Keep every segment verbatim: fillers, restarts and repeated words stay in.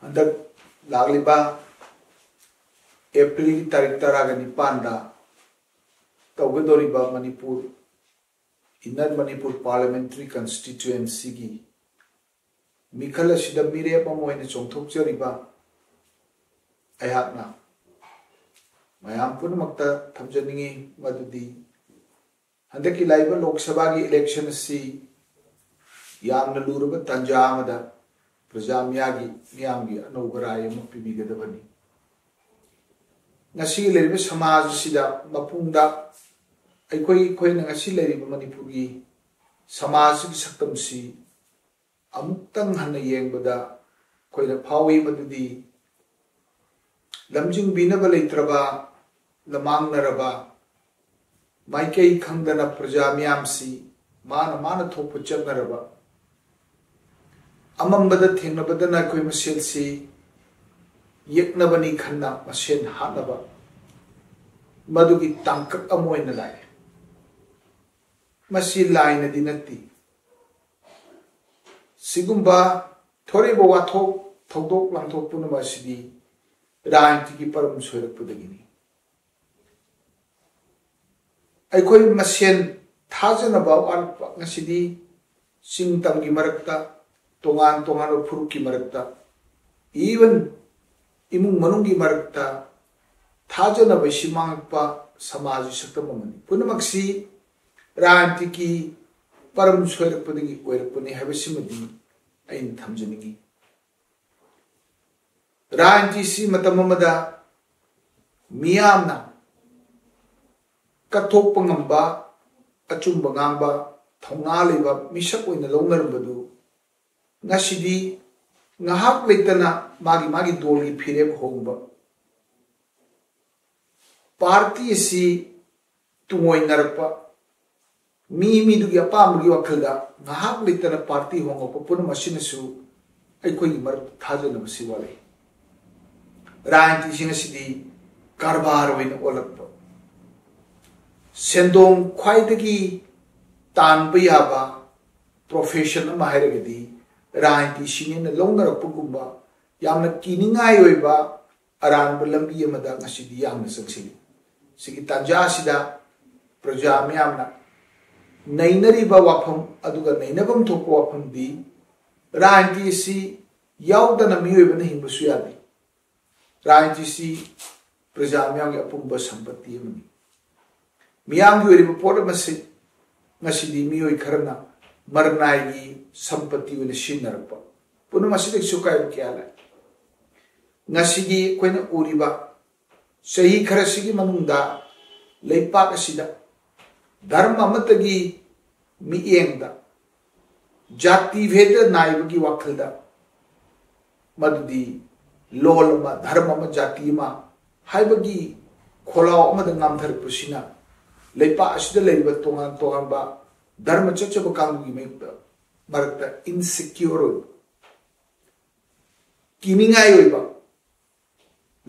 ꯍꯟꯗꯛ ꯂꯥꯛꯂꯤꯕ ꯑꯦꯄ꯭ꯔꯤꯜꯒꯤ ꯇꯥꯔꯤꯛ ꯇꯔꯥꯒ ꯅꯤꯄꯥꯟꯗ ꯇꯧꯒꯗꯧꯔꯤꯕ ꯃꯅꯤꯄꯨꯔ, Inner Manipur Parliamentary Constituencyꯒꯤ ꯃꯤꯈꯜ ꯑꯁꯤꯗ ꯃꯤꯔꯦꯞ ꯑꯃ ꯑꯣꯏꯅ ꯆꯣꯡꯊꯣꯛꯆꯔꯤꯕ ꯑꯩꯍꯥꯛꯅ ꯃꯌꯥꯝ ꯄꯨꯝꯅꯃꯛꯇ ꯊꯝꯖꯅꯤꯡꯏ ꯃꯗꯨꯗꯤ ꯍꯟꯗꯛꯀꯤ ꯂꯥꯛꯏꯕ ꯂꯣꯛ ꯁꯚꯥꯒꯤ election ꯑꯁꯤ ꯌꯥꯝꯅ ꯂꯨꯔꯕ ꯇꯥꯟꯖꯥ ꯑꯃꯗ ꯄ꯭ꯔꯖꯥ ꯃꯤꯌꯥꯒꯤ, ꯃꯤꯌꯥꯝꯒꯤ ꯑꯅꯧꯕ ꯔꯥꯏ ꯑꯃ ꯄꯤꯕꯤꯒꯗꯕꯅꯤ꯫ ꯉꯁꯤꯒꯤ ꯂꯩꯔꯤꯕ ꯁꯃꯥꯖ ꯑꯁꯤꯗ ꯃꯄꯨꯡꯗ ꯑꯩꯈꯣꯏ, ꯑꯩꯈꯣꯏꯅ ꯉꯁꯤ ꯂꯩꯔꯤꯕ ꯃꯅꯤꯄꯨꯔꯒꯤ ꯁꯃꯥꯖꯒꯤ ꯁꯛꯇꯝꯁꯤ ꯑꯃꯨꯛꯇꯪ ꯍꯟꯅ ꯌꯦꯡꯕꯗ ꯑꯩꯈꯣꯏꯅ ꯐꯥꯎꯏ ꯃꯗꯨꯗꯤ ꯂꯝꯖꯤꯡꯕꯤꯅꯕ ꯂꯩꯇ꯭ꯔꯕ, ꯂꯃꯥꯡꯅꯔꯕ, ꯃꯥꯏꯀꯩ ꯈꯪꯗꯅ ꯄ꯭ꯔꯖꯥ ꯃꯤꯌꯥꯝꯁꯤ ꯃꯥꯅ ꯃꯥꯅ ꯊꯣꯛꯄ ꯆꯠꯅꯔꯕ, ꯑꯃꯝꯕꯗ ꯊꯦꯡꯅꯕꯗꯅ ꯑꯩꯈꯣꯏ ꯃꯁꯦꯜꯁꯤ ꯌꯦꯛꯅꯕꯅꯤ ꯈꯟꯅ ꯃꯁꯦꯟ ꯍꯥꯠꯅꯕ, ꯃꯗꯨꯒꯤ ꯇꯥꯡꯀꯛ ꯑꯃ ꯑꯣꯏꯅ ꯂꯥꯛꯑꯦ꯫ ꯃꯁꯤ ꯂꯥꯏꯅꯗꯤ ꯅꯠꯇꯦ꯫ ꯁꯤꯒꯨꯝꯕ ꯊꯣꯔꯛꯏꯕ ꯋꯥꯊꯣꯛ, ꯊꯧꯗꯣꯛ ꯂꯥꯡꯊꯣꯛ ꯄꯨꯝꯅꯃꯛ ꯑꯁꯤꯗꯤ ꯔꯥꯖꯅꯤꯇꯤꯒꯤ ꯄꯔꯝ ꯁꯣꯏꯔꯛꯄꯗꯒꯤꯅꯤ꯫ ꯑꯩꯈꯣꯏ ꯃꯁꯦꯟ ꯊꯥꯖꯅꯕ ꯋꯥꯠꯂꯛꯄ, ꯉꯁꯤꯗꯤ ꯆꯤꯡ ꯇꯝꯒꯤ ꯃꯔꯛꯇ, ꯇꯣꯉꯥꯟ ꯇꯣꯉꯥꯟꯕ ꯐꯨꯔꯨꯞꯀꯤ ꯃꯔꯛꯇ, even ꯏꯃꯨꯡ ꯃꯅꯨꯡꯒꯤ ꯃꯔꯛꯇ ꯊꯥꯖꯅꯕ ꯑꯁꯤ ꯃꯥꯡꯉꯛꯄ ꯁꯃꯥꯖꯒꯤ ꯁꯛꯇꯝ ꯑꯃꯅꯤ꯫ ꯄꯨꯝꯅꯃꯛꯁꯤ ꯔꯥꯖꯅꯤꯇꯤꯒꯤ ꯄꯔꯝ ꯁꯣꯏꯔꯛꯄꯗꯒꯤ ꯑꯣꯏꯔꯛꯄꯅꯤ ꯍꯥꯏꯕꯁꯤꯃꯗꯤ ꯑꯩꯅ ꯊꯝꯖꯅꯤꯡꯏ꯫ ꯔꯥꯖꯅꯤꯇꯤꯁꯤ ꯃꯇꯝ ꯑꯃꯗ ꯃꯤꯌꯥꯝꯅ ꯀꯠꯊꯣꯛꯄ ꯉꯝꯕ, ꯑꯆꯨꯝꯕ ꯉꯥꯡꯕ, ꯊꯧꯅꯥ ꯂꯩꯕ ꯃꯤꯁꯛ ꯑꯣꯏꯅ ꯂꯧꯅꯔꯝꯕꯗꯨ ꯉꯁꯤꯗꯤ ꯉꯥꯏꯍꯥꯛ ꯂꯩꯇꯅ ꯃꯥꯒꯤ ꯃꯥꯒꯤ ꯗꯣꯜꯒꯤ ꯐꯤꯔꯦꯞ ꯍꯣꯡꯕ, ꯄꯥꯔꯇꯤ ꯑꯁꯤ ꯇꯨꯡꯑꯣꯏꯅꯔꯛꯄ, ꯃꯤ ꯃꯤꯗꯨꯒꯤ ꯑꯄꯥꯝꯕꯒꯤ ꯋꯥꯈꯜꯗ ꯉꯥꯏꯍꯥꯛ ꯂꯩꯇꯅ ꯄꯥꯔꯇꯤ ꯍꯣꯡꯂꯛꯄ ꯄꯨꯝꯅꯃꯛ ꯑꯁꯤꯅꯁꯨ ꯑꯩꯈꯣꯏꯒꯤ ꯃꯔꯛꯇ ꯊꯥꯖꯅꯕꯁꯤ ꯋꯥꯠꯂꯛꯏ꯫ ꯔꯥꯖꯅꯤꯇꯤꯁꯤꯡ ꯑꯁꯤꯗꯤ ꯀꯔꯕꯥꯔ ꯑꯣꯏꯅ ꯑꯣꯜꯂꯛꯄ, ꯁꯦꯟꯗꯣꯡ ꯈ꯭ꯋꯥꯏꯗꯒꯤ ꯇꯥꯟꯕ ꯌꯥꯕ profession ꯑꯃ ꯍꯥꯏꯔꯒꯗꯤ ꯔꯥꯖꯅꯤꯇꯤꯁꯤꯡꯅ ꯂꯧꯅꯔꯛꯄꯒꯨꯝꯕ ꯌꯥꯝꯅ ꯀꯤꯅꯤꯡꯉꯥꯏ ꯑꯣꯏꯕ ꯑꯔꯥꯟꯕ ꯂꯝꯕꯤ ꯑꯃꯗ ꯉꯁꯤꯗꯤ ꯌꯥꯝꯅ ꯆꯪꯁꯤꯜꯂꯤ꯫ ꯁꯤꯒꯤ ꯇꯥꯟꯖꯥ ꯑꯁꯤꯗ ꯄ꯭ꯔꯖꯥ ꯃꯤꯌꯥꯝꯅ ꯅꯩꯅꯔꯤꯕ ꯋꯥꯐꯝ ꯑꯗꯨꯒ ꯅꯩꯅꯐꯝ ꯊꯣꯛꯄ ꯋꯥꯐꯝꯗꯤ, ꯔꯥꯖꯅꯤꯇꯤ ꯑꯁꯤ ꯌꯥꯎꯗꯅ ꯃꯤꯑꯣꯏꯕꯅ ꯍꯤꯡꯕꯁꯨ ꯌꯥꯗꯦ꯫ ꯔꯥꯖꯅꯤꯇꯤꯁꯤ ꯄ꯭ꯔꯖꯥ ꯃꯤꯌꯥꯝꯒꯤ ꯑꯄꯨꯟꯕ ꯁꯝꯄꯇꯤ ꯑꯃꯅꯤ꯫ ꯃꯤꯌꯥꯝꯒꯤ ꯑꯣꯏꯔꯤꯕ ꯄꯣꯠ ꯑꯃꯁꯤ ꯉꯁꯤꯗꯤ ꯃꯤꯑꯣꯏ ꯈꯔꯅ ꯃꯔꯅꯥꯏꯒꯤ ꯁꯝꯄꯇꯤ ꯑꯣꯏꯅ ꯁꯤꯖꯤꯟꯅꯔꯛꯄ, ꯄꯨꯝꯅꯃꯛ ꯑꯁꯤꯗꯒꯤꯁꯨ ꯑꯀꯥꯏꯕ ꯀꯌꯥ ꯂꯩ꯫ ꯉꯁꯤꯒꯤ ꯑꯩꯈꯣꯏꯅ ꯎꯔꯤꯕ ꯆꯍꯤ ꯈꯔꯁꯤꯒꯤ ꯃꯅꯨꯡꯗ ꯂꯩꯄꯥꯛ ꯑꯁꯤꯗ ꯙꯔꯃ ꯑꯃꯠꯇꯒꯤ ꯃꯤꯠꯌꯦꯡꯗ ꯖꯥꯇꯤ ꯚꯦꯗ ꯅꯥꯏꯕꯒꯤ ꯋꯥꯈꯜꯗ, ꯃꯗꯨꯗꯤ ꯂꯣꯜ ꯑꯃ, ꯙꯔꯃ ꯑꯃ, ꯖꯥꯇꯤ ꯑꯃ ꯍꯥꯏꯕꯒꯤ ꯈꯣꯜꯂꯥꯎ ꯑꯃꯗ ꯉꯥꯝꯊꯔꯛꯄꯁꯤꯅ ꯂꯩꯄꯥꯛ ꯑꯁꯤꯗ ꯂꯩꯔꯤꯕ ꯇꯣꯉꯥꯟ ꯇꯣꯉꯥꯟꯕ ꯙꯔꯃ ꯆꯠꯆꯕ ꯀꯥꯡꯕꯨꯒꯤ ꯃꯥꯌꯣꯛꯇ, ꯃꯔꯛꯇ ꯏꯟꯁꯤꯀ꯭ꯌꯣꯔ ꯑꯣꯏꯕ, ꯀꯤꯅꯤꯡꯉꯥꯏ ꯑꯣꯏꯕ,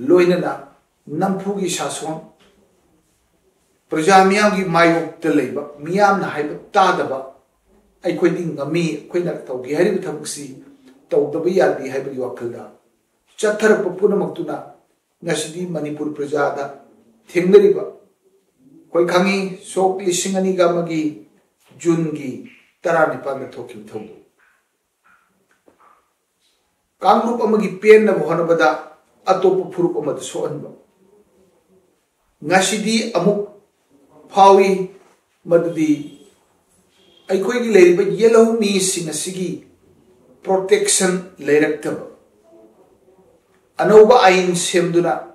ꯂꯣꯏꯅꯅ ꯅꯝꯐꯨꯒꯤ ꯁꯥꯁꯣꯟ, ꯄ꯭ꯔꯖꯥ ꯃꯤꯌꯥꯝꯒꯤ ꯃꯥꯌꯣꯛꯇ ꯂꯩꯕ, ꯃꯤꯌꯥꯝꯅ ꯍꯥꯏꯕ ꯇꯥꯗꯕ, ꯑꯩꯈꯣꯏꯗꯤ ꯉꯝꯃꯤ, ꯑꯩꯈꯣꯏꯅ ꯇꯧꯒꯦ ꯍꯥꯏꯔꯤꯕ ꯊꯕꯛꯁꯤ ꯇꯧꯗꯕ ꯌꯥꯗꯦ ꯍꯥꯏꯕꯒꯤ ꯋꯥꯈꯜꯗ ꯆꯠꯊꯔꯛꯄ ꯄꯨꯝꯅꯃꯛꯇꯨꯅ ꯉꯁꯤꯗꯤ ꯃꯅꯤꯄꯨꯔ ꯄ꯭ꯔꯖꯥꯗ ꯊꯦꯡꯅꯔꯤꯕ, ꯑꯩꯈꯣꯏ ꯈꯪꯉꯤ, ꯁꯣꯛ ꯂꯤꯁꯤꯡ ꯑꯅꯤꯒ ꯑꯃꯒꯤ ꯖꯨꯟꯒꯤ ꯇꯔꯥꯅꯤꯄꯥꯟꯗ ꯊꯣꯛꯈꯤꯕ ꯊꯧꯗꯣꯛ꯫ ꯀꯥꯡꯂꯨꯞ ꯑꯃꯒꯤ ꯄꯦꯟꯅꯕ ꯍꯣꯠꯅꯕꯗ ꯑꯇꯣꯞꯄ ꯐꯨꯔꯨꯞ ꯑꯃꯗ ꯁꯣꯛꯍꯟꯕ꯫ ꯉꯁꯤꯗꯤ ꯑꯃꯨꯛ ꯐꯥꯎꯏ ꯃꯗꯨꯗꯤ ꯑꯩꯈꯣꯏꯒꯤ ꯂꯩꯔꯤꯕ ꯌꯦꯜꯍꯧꯃꯤꯁꯤꯡ ꯑꯁꯤꯒꯤ ꯄ꯭ꯔꯣꯇꯦꯛꯁꯟ ꯂꯩꯔꯛꯇꯕ꯫ ꯑꯅꯧꯕ ꯑꯥꯏꯟ ꯁꯦꯝꯗꯨꯅ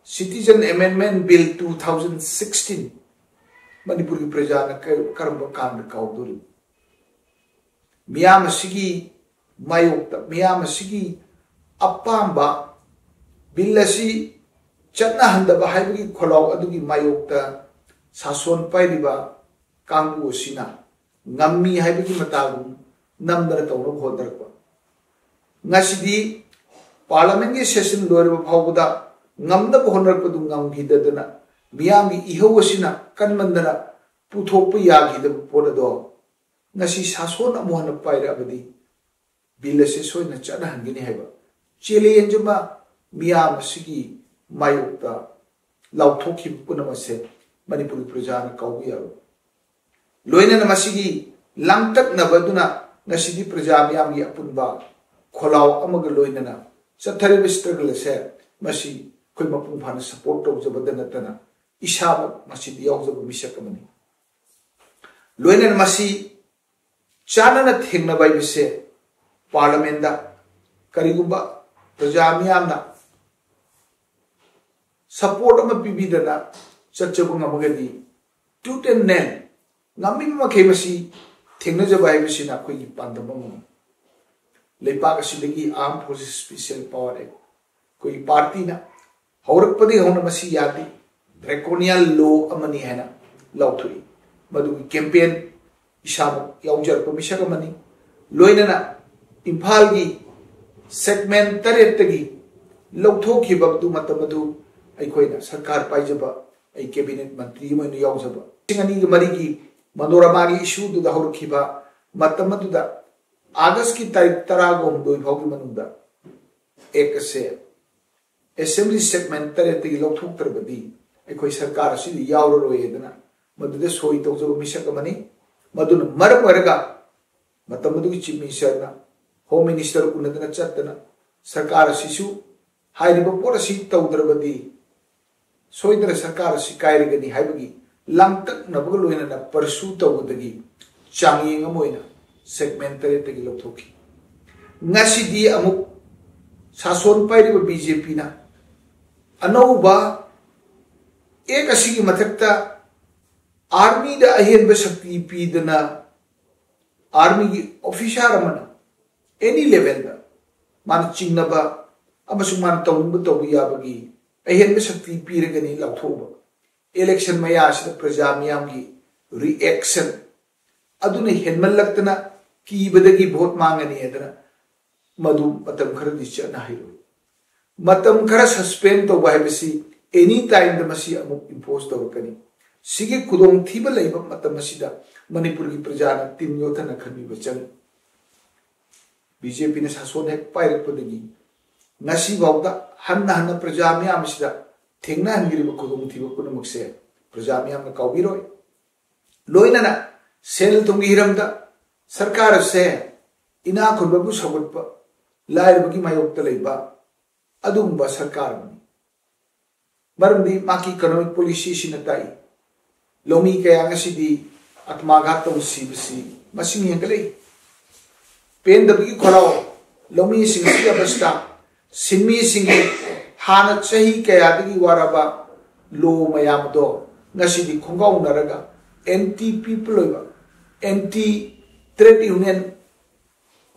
Citizen Amendment Bill two thousand sixteen ꯃꯅꯤꯄꯨꯔꯒꯤ ꯄ꯭ꯔꯖꯥꯅ ꯀ-, ꯀꯔꯝꯕ ꯀꯥꯟꯗ ꯀꯥꯎꯗꯣꯔꯤꯕ? ꯃꯤꯌꯥꯝ ꯑꯁꯤꯒꯤ ꯃꯥꯌꯣꯛꯇ, ꯃꯤꯌꯥꯝ ꯑꯁꯤꯒꯤ ꯑꯄꯥꯝꯕ ꯕꯤꯜ ꯑꯁꯤ ꯆꯠꯅꯍꯟꯗꯕ ꯍꯥꯏꯕꯒꯤ ꯈꯣꯜꯂꯥꯎ ꯑꯗꯨꯒꯤ ꯃꯥꯌꯣꯛꯇ ꯁꯥꯁꯣꯟ ꯄꯥꯏꯔꯤꯕ ꯀꯥꯡꯕꯨ ꯑꯁꯤꯅ ꯉꯝꯃꯤ ꯍꯥꯏꯕꯒꯤ ꯃꯇꯥꯒꯨꯝ ꯅꯝꯗꯅ ꯇꯧꯅꯕ ꯍꯣꯠꯅꯔꯛꯄ꯫ ꯉꯁꯤꯗꯤ ꯄꯥꯔꯂꯤꯌꯥꯃꯦꯟꯒꯤ ꯁꯦꯁꯟ ꯂꯣꯏꯔꯕ ꯐꯥꯎꯕꯗ ꯉꯝꯅꯕ ꯍꯣꯠꯅꯔꯛꯄꯗꯨ ꯉꯝꯈꯤꯗꯗꯅ, ꯃꯤꯌꯥꯝꯒꯤ ꯏꯍꯧ ꯑꯁꯤꯅ ꯀꯟꯃꯟꯗꯅ ꯄꯨꯊꯣꯛꯄ ꯌꯥꯈꯤꯗꯕ ꯄꯣꯠ ꯑꯗꯣ ꯉꯁꯤ ꯁꯥꯁꯣꯟ ꯑꯃꯨꯛ ꯍꯟꯅ ꯄꯥꯏꯔꯛꯑꯕꯗꯤ ꯕꯤꯜ ꯑꯁꯤ ꯁꯣꯏꯗꯅ ꯆꯠꯅꯍꯟꯒꯅꯤ ꯍꯥꯏꯕ ꯆꯦꯂꯦꯟꯖ ꯑꯃ ꯃꯤꯌꯥꯝ ꯑꯁꯤꯒꯤ ꯃꯥꯌꯣꯛꯇ ꯂꯥꯎꯊꯣꯛꯈꯤꯕ ꯄꯨꯝꯅꯃꯛ ꯑꯁꯦ ꯃꯅꯤꯄꯨꯔꯒꯤ ꯄ꯭ꯔꯖꯥꯅ ꯀꯥꯎꯕ ꯌꯥꯔꯣꯏ꯫ ꯂꯣꯏꯅꯅ ꯃꯁꯤꯒꯤ ꯂꯥꯡꯇꯛꯅꯕ ꯑꯗꯨꯅ ꯉꯁꯤꯗꯤ ꯄ꯭ꯔꯖꯥ ꯃꯤꯌꯥꯝꯒꯤ ꯑꯄꯨꯟꯕ ꯈꯣꯜꯂꯥꯎ ꯑꯃꯒ ꯂꯣꯏꯅꯅ ꯆꯠꯊꯔꯤꯕ ꯁ꯭ꯇ꯭ꯔꯒꯜ ꯑꯁꯦ ꯃꯁꯤ ꯑꯩꯈꯣꯏ ꯃꯄꯨꯡ ꯐꯥꯅ ꯁꯄꯣꯔꯠ ꯇꯧꯖꯕꯗ ꯅꯠꯇꯅ ꯏꯁꯥꯃꯛ ꯃꯁꯤꯗ ꯌꯥꯎꯖꯕ ꯃꯤꯁꯛ ꯑꯃꯅꯤ꯫ ꯂꯣꯏꯅꯅ ꯃꯁꯤ ꯆꯥꯟꯅꯅ ꯊꯦꯡꯅꯕ ꯍꯥꯏꯕꯁꯦ ꯄꯥꯔꯂꯃꯦꯟꯗ ꯀꯔꯤꯒꯨꯝꯕ ꯄ꯭ꯔꯖꯥ ꯃꯤꯌꯥꯝꯅ ꯁꯄꯣꯔꯠ ꯑꯃ ꯄꯤꯕꯤꯗꯅ ꯆꯠꯆꯕ ꯉꯝꯃꯒꯗꯤ ꯇꯨꯠ ꯑꯦꯟ ꯅꯦꯜ ꯉꯝꯃꯤꯕ ꯃꯈꯩ ꯃꯁꯤ ꯊꯦꯡꯅꯖꯕ ꯍꯥꯏꯕꯁꯤꯅ ꯑꯩꯈꯣꯏꯒꯤ ꯄꯥꯟꯗꯝ ꯑꯃꯅꯤ꯫ ꯂꯩꯄꯥꯛ ꯑꯁꯤꯗꯒꯤ ꯑꯥꯔꯝ ꯐꯣꯔꯁꯦꯁ ꯁ꯭ꯄꯤꯁꯦꯜ ꯄꯥꯋꯔ ꯑꯦꯛ ꯑꯩꯈꯣꯏꯒꯤ ꯄꯥꯔꯇꯤꯅ ꯍꯧꯔꯛꯄꯗꯒꯤ ꯍꯧꯅ ꯃꯁꯤ ꯌꯥꯗꯦ, ꯗ꯭ꯔꯦꯀꯣꯅꯤꯌꯥꯟ ꯂꯣ ꯑꯃꯅꯤ ꯍꯥꯏꯅ ꯂꯥꯎꯊꯣꯛꯏ꯫ ꯃꯗꯨꯒꯤ ꯀꯦꯝꯄꯦꯟ ꯏꯁꯥꯃꯛ ꯌꯥꯎꯖꯔꯛꯄ ꯃꯤꯁꯛ ꯑꯃꯅꯤ꯫ ꯂꯣꯏꯅꯅ ꯏꯝꯐꯥꯜꯒꯤ ꯁꯦꯒꯃꯦꯟ ꯇꯔꯦꯠꯇꯒꯤ ꯂꯧꯊꯣꯛꯈꯤꯕ ꯑꯗꯨ ꯃꯇꯝ ꯑꯗꯨ ꯑꯩꯈꯣꯏꯅ ꯁꯔꯀꯥꯔ ꯄꯥꯏꯖꯕ, ꯑꯩ ꯀꯦꯕꯤꯅꯦꯠ ꯃꯟꯇ꯭ꯔꯤ ꯑꯃ ꯑꯣꯏꯅ ꯌꯥꯎꯖꯕ, ꯂꯤꯁꯤꯡ ꯑꯅꯤꯒ ꯃꯔꯤꯒꯤ ꯃꯅꯣꯔꯃꯥꯒꯤ ꯏꯁꯨꯗꯨꯗ ꯍꯧꯔꯛꯈꯤꯕ ꯃꯇꯝ ꯑꯗꯨꯗ ꯑꯥꯒꯁꯀꯤ ꯇꯥꯔꯤꯛ ꯇꯔꯥꯒ ꯍꯨꯝꯗꯣꯏ ꯐꯥꯎꯒꯤ ꯃꯅꯨꯡꯗ ꯑꯦꯛ ꯑꯁꯦ ꯑꯦꯁꯦꯝꯕ꯭ꯂꯤ ꯁꯦꯒꯃꯦꯟ ꯇꯔꯦꯠꯇꯒꯤ ꯂꯧꯊꯣꯛꯇ꯭ꯔꯕꯗꯤ ꯑꯩꯈꯣꯏ ꯁꯔꯀꯥꯔ ꯑꯁꯤꯗ ꯌꯥꯎꯔꯔꯣꯏ ꯍꯥꯏꯗꯅ ꯃꯗꯨꯗ ꯁꯣꯏ ꯇꯧꯖꯕ ꯃꯤꯁꯛ ꯑꯃꯅꯤ꯫ ꯃꯗꯨꯅ ꯃꯔꯝ ꯑꯣꯏꯔꯒ ꯃꯇꯝ ꯑꯗꯨꯒꯤ ꯆꯤꯐ ꯃꯤꯅꯤꯁꯇꯔꯅ ꯍꯣꯝ ꯃꯤꯅꯤꯁꯇꯔ ꯎꯅꯗꯅ ꯆꯠꯇꯅ ꯁꯔꯀꯥꯔ ꯑꯁꯤꯁꯨ ꯍꯥꯏꯔꯤꯕ ꯄꯣꯠ ꯑꯁꯤ ꯇꯧꯗ꯭ꯔꯕꯗꯤ ꯁꯣꯏꯗꯅ ꯁꯔꯀꯥꯔ ꯑꯁꯤ ꯀꯥꯏꯔꯒꯅꯤ ꯍꯥꯏꯕꯒꯤ ꯂꯥꯡꯇꯛꯅꯕꯒ ꯂꯣꯏꯅꯅ ꯄꯔꯁꯨ ꯇꯧꯕꯗꯒꯤ ꯆꯥꯡꯌꯦꯡ ꯑꯃ ꯑꯣꯏꯅ ꯁꯦꯒꯃꯦꯟ ꯇꯔꯦꯠꯇꯒꯤ ꯂꯧꯊꯣꯛꯈꯤ꯫ ꯉꯁꯤꯗꯤ ꯑꯃꯨꯛ ꯁꯥꯁꯣꯟ ꯄꯥꯏꯔꯤꯕ ꯕꯤ ꯖꯦ ꯄꯤꯅ ꯑꯅꯧꯕ ꯑꯦꯛ ꯑꯁꯤꯒꯤ ꯃꯊꯛꯇ ꯑꯥꯔꯃꯤꯗ ꯑꯍꯦꯟꯕ ꯁꯛꯇꯤ ꯄꯤꯗꯅ ꯑꯥꯔꯃꯤꯒꯤ ꯑꯣꯐꯤꯁꯥꯔ ꯑꯃꯅ ꯑꯦꯅꯤ ꯂꯦꯚꯦꯜꯗ ꯃꯥꯅ ꯆꯤꯡꯅꯕ ꯑꯃꯁꯨꯡ ꯃꯥꯅ ꯇꯧꯅꯤꯡꯕ ꯇꯧꯕ ꯌꯥꯕꯒꯤ ꯑꯍꯦꯟꯕ ꯁꯛꯇꯤ ꯄꯤꯔꯒꯅꯤ ꯂꯥꯎꯊꯣꯛꯎꯕ꯫ ꯏꯂꯦꯛꯁꯟ ꯃꯌꯥ ꯑꯁꯤꯗ ꯄ꯭ꯔꯖꯥ ꯃꯤꯌꯥꯝꯒꯤ ꯔꯤꯑꯦꯛꯁꯟ ꯑꯗꯨꯅ ꯍꯦꯟꯃꯜꯂꯛꯇꯅ ꯀꯤꯕꯗꯒꯤ ꯚꯣꯠ ꯃꯥꯡꯒꯅꯤ ꯍꯥꯏꯗꯅ ꯃꯗꯨ ꯃꯇꯝ ꯈꯔꯗꯤ ꯆꯠꯅꯍꯜꯂꯨ꯫ ꯃꯇꯝ ꯈꯔ ꯁꯁꯄꯦꯟ ꯇꯧꯕ ꯍꯥꯏꯕꯁꯤ ꯑꯦꯅꯤ ꯇꯥꯏꯝꯗ ꯃꯁꯤ ꯑꯃꯨꯛ ꯏꯝꯄꯣꯖ ꯇꯧꯔꯛꯀꯅꯤ꯫ ꯁꯤꯒꯤ ꯈꯨꯗꯣꯡꯊꯤꯕ ꯂꯩꯕ ꯃꯇꯝ ꯑꯁꯤꯗ ꯃꯅꯤꯄꯨꯔꯒꯤ ꯄ꯭ꯔꯖꯥꯅ ꯇꯤꯟ ꯌꯣꯠꯊꯅ ꯈꯟꯕꯤꯕ ꯆꯪꯏ꯫ ꯕꯤ ꯖꯦ ꯄꯤꯅ ꯁꯥꯁꯣꯟ ꯍꯦꯛ ꯄꯥꯏꯔꯛꯄꯗꯒꯤ ꯉꯁꯤꯐꯥꯎꯗ ꯍꯟꯅ ꯍꯟꯅ ꯄ꯭ꯔꯖꯥ ꯃꯤꯌꯥꯝ ꯑꯁꯤꯗ ꯊꯦꯡꯅꯍꯟꯈꯤꯕ ꯈꯨꯗꯣꯡꯊꯤꯕ ꯄꯨꯝꯅꯃꯛꯁꯦ ꯄ꯭ꯔꯖꯥ ꯃꯤꯌꯥꯝꯅ ꯀꯥꯎꯕꯤꯔꯣꯏ꯫ ꯂꯣꯏꯅꯅ ꯁꯦꯜ ꯊꯨꯝꯒꯤ ꯍꯤꯔꯝꯗ ꯁꯔꯀꯥꯔ ꯑꯁꯦ ꯏꯅꯥꯛ ꯈꯨꯟꯕꯕꯨ ꯁꯧꯒꯠꯄ, ꯂꯥꯏꯔꯕꯒꯤ ꯃꯥꯌꯣꯛꯇ ꯂꯩꯕ ꯑꯗꯨꯒꯨꯝꯕ ꯁꯔꯀꯥꯔ ꯑꯃꯅꯤ꯫ ꯃꯔꯝꯗꯤ ꯃꯍꯥꯛꯀꯤ economic policy ꯑꯁꯤꯅ ꯇꯥꯛꯏ꯫ ꯂꯧꯃꯤ ꯀꯌꯥ ꯉꯁꯤꯗꯤ ꯑꯥꯇꯃꯥꯘꯥꯠ ꯇꯧꯅ ꯁꯤꯕꯁꯤ ꯃꯁꯤꯡ ꯍꯦꯟꯒꯠꯂꯛꯏ꯫ ꯄꯦꯟꯗꯕꯒꯤ ꯈꯣꯜꯂꯥꯎ, ꯂꯧꯃꯤꯁꯤꯡ ꯑꯁꯤꯒꯤ ꯑꯕꯁꯊꯥ, ꯁꯤꯟꯃꯤꯁꯤꯡꯒꯤ ꯍꯥꯟꯅ ꯆꯍꯤ ꯀꯌꯥꯗꯒꯤ ꯋꯥꯔꯕ ꯂꯣ ꯃꯌꯥꯝ ꯑꯗꯣ ꯉꯁꯤꯗꯤ ꯈꯣꯡꯒꯥꯎꯅꯔꯒ anti people ꯑꯣꯏꯕ, anti trade union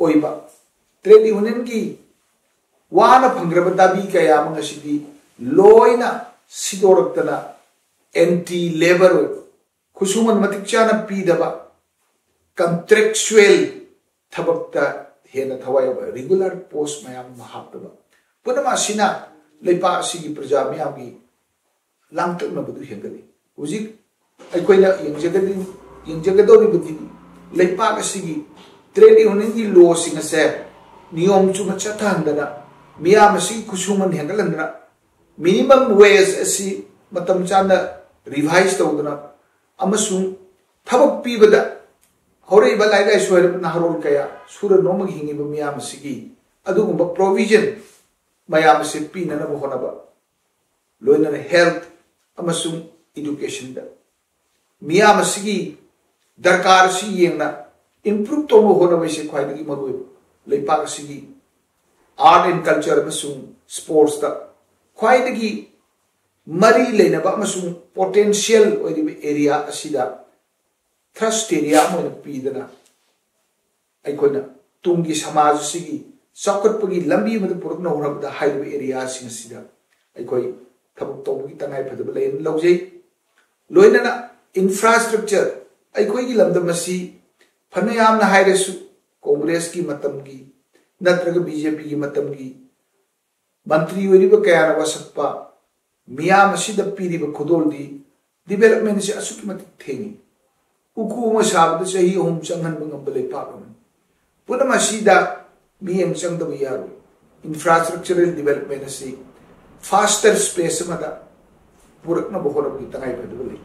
ꯑꯣꯏꯕ, trade unionꯒꯤ ꯋꯥꯅ ꯐꯪꯈ꯭ꯔꯕ ꯗꯥꯕꯤ ꯀꯌꯥ ꯑꯃ ꯉꯁꯤꯗꯤ ꯂꯣꯏꯅ ꯁꯤꯗꯣꯔꯛꯇꯅ anti labour ꯑꯣꯏꯕ, ꯈꯨꯠꯁꯨꯃꯟ ꯃꯇꯤꯛ ꯆꯥꯅ ꯄꯤꯗꯕ, contractual ꯊꯕꯛꯇ ꯍꯦꯟꯅ ꯊꯋꯥꯏ ꯌꯥꯎꯕ, regular post ꯃꯌꯥꯝ ꯑꯃ ꯍꯥꯞꯇꯕ, ꯄꯨꯝꯅꯃꯛ ꯑꯁꯤꯅ ꯂꯩꯄꯥꯛ ꯑꯁꯤꯒꯤ ꯄ꯭ꯔꯖꯥ ꯃꯤꯌꯥꯝꯒꯤ ꯂꯥꯡꯇꯛꯅꯕꯗꯨ ꯍꯦꯟꯒꯠꯂꯤ꯫ ꯍꯧꯖꯤꯛ ꯑꯩꯈꯣꯏꯅ ꯌꯦꯡꯖꯒꯗꯤ-, ꯌꯦꯡꯖꯒꯗꯧꯔꯤꯕꯗꯤ ꯂꯩꯄꯥꯛ ꯑꯁꯤꯒꯤ trade unionꯒꯤ lawꯁꯤꯡ ꯑꯁꯦ ꯅꯤꯌꯣꯝ ꯆꯨꯝꯅ ꯆꯠꯊꯍꯟꯗꯅ, ꯃꯤꯌꯥꯝ ꯑꯁꯤꯒꯤ ꯈꯨꯠꯁꯨꯃꯟ ꯍꯦꯟꯒꯠꯍꯟꯗꯅ, minimum wage ꯑꯁꯤ ꯃꯇꯝ ꯆꯥꯅ revise ꯇꯧꯗꯅ ꯑꯃꯁꯨꯡ ꯊꯕꯛ ꯄꯤꯕꯗ ꯍꯧꯔꯛꯏꯕ ꯂꯥꯏꯔꯤꯛ ꯂꯥꯏꯁꯨ ꯍꯩꯔꯕ ꯅꯍꯥꯔꯣꯜ ꯀꯌꯥ ꯁꯨꯔ ꯅꯣꯝꯃꯒ ꯍꯤꯡꯉꯤꯕ ꯃꯤꯌꯥꯝ ꯑꯁꯤꯒꯤ ꯑꯗꯨꯒꯨꯝꯕ provision ꯃꯌꯥꯝ ꯑꯁꯤ ꯄꯤꯅꯅꯕ ꯍꯣꯠꯅꯕ, ꯂꯣꯏꯅꯅ health ꯑꯃꯁꯨꯡ educationꯗ ꯃꯤꯌꯥꯝ ꯑꯁꯤꯒꯤ ꯗꯔꯀꯥꯔ ꯑꯁꯤ ꯌꯦꯡꯅ improve ꯇꯧꯅꯕ ꯍꯣꯠꯅꯕ ꯑꯁꯤ ꯈ꯭ꯋꯥꯏꯗꯒꯤ ꯃꯔꯨꯑꯣꯏꯕ꯫ ꯂꯩꯄꯥꯛ ꯑꯁꯤꯒꯤ art and culture ꯑꯃꯁꯨꯡ sportsꯇ ꯈ꯭ꯋꯥꯏꯗꯒꯤ ꯃꯔꯤ ꯂꯩꯅꯕ ꯑꯃꯁꯨꯡ potential ꯑꯣꯏꯔꯤꯕ area ꯑꯁꯤꯗ thrust area ꯑꯃ ꯑꯣꯏꯅ ꯄꯤꯗꯅ ꯑꯩꯈꯣꯏꯅ ꯇꯨꯡꯒꯤ ꯁꯃꯥꯖ ꯑꯁꯤꯒꯤ ꯆꯥꯎꯈꯠꯄꯒꯤ ꯂꯝꯕꯤ ꯑꯃꯗ ꯄꯨꯔꯛꯅꯕ ꯍꯣꯠꯅꯕꯗ ꯍꯥꯏꯔꯤꯕ areaꯁꯤꯡ ꯑꯁꯤꯗ ꯑꯩꯈꯣꯏ ꯊꯕꯛ ꯇꯧꯕꯒꯤ ꯇꯉꯥꯏ ꯐꯗꯕ ꯂꯩ ꯍꯥꯏꯅ ꯂꯧꯖꯩ꯫ ꯂꯣꯏꯅꯅ infrastructure, ꯑꯩꯈꯣꯏꯒꯤ ꯂꯝꯗꯝ ꯑꯁꯤ ꯐꯅ ꯌꯥꯝꯅ ꯍꯥꯏꯔꯁꯨ ꯀꯣꯡꯒ꯭ꯔꯦꯁꯀꯤ ꯃꯇꯝꯒꯤ ꯅꯠꯇ꯭ꯔꯒ BJPꯒꯤ ꯃꯇꯝꯒꯤ ꯃꯟꯇ꯭ꯔꯤ ꯑꯣꯏꯔꯤꯕ ꯀꯌꯥꯅ ꯋꯥꯁꯛꯄ ꯃꯤꯌꯥꯝ ꯑꯁꯤꯗ ꯄꯤꯔꯤꯕ ꯈꯨꯗꯣꯜꯗꯤ developmentꯁꯦ ꯑꯁꯨꯛꯀꯤ ꯃꯇꯤꯛ ꯊꯦꯡꯏ꯫ ꯎꯀꯨ ꯑꯃ ꯁꯥꯕꯗ ꯆꯍꯤ ꯑꯍꯨꯝ ꯆꯪꯍꯟꯕ ꯉꯝꯕ ꯂꯩꯄꯥꯛ ꯑꯃꯅꯤ꯫ ꯄꯨꯝꯅꯃꯛ ꯑꯁꯤꯗ ꯃꯤꯠꯌꯦꯡ ꯆꯪꯗꯕ ꯌꯥꯔꯣꯏ꯫ Infrastructural development ꯑꯁꯤ faster space ꯑꯃꯗ ꯄꯨꯔꯛꯅꯕ ꯍꯣꯠꯅꯕꯒꯤ ꯇꯉꯥꯏ ꯐꯗꯕ ꯂꯩ꯫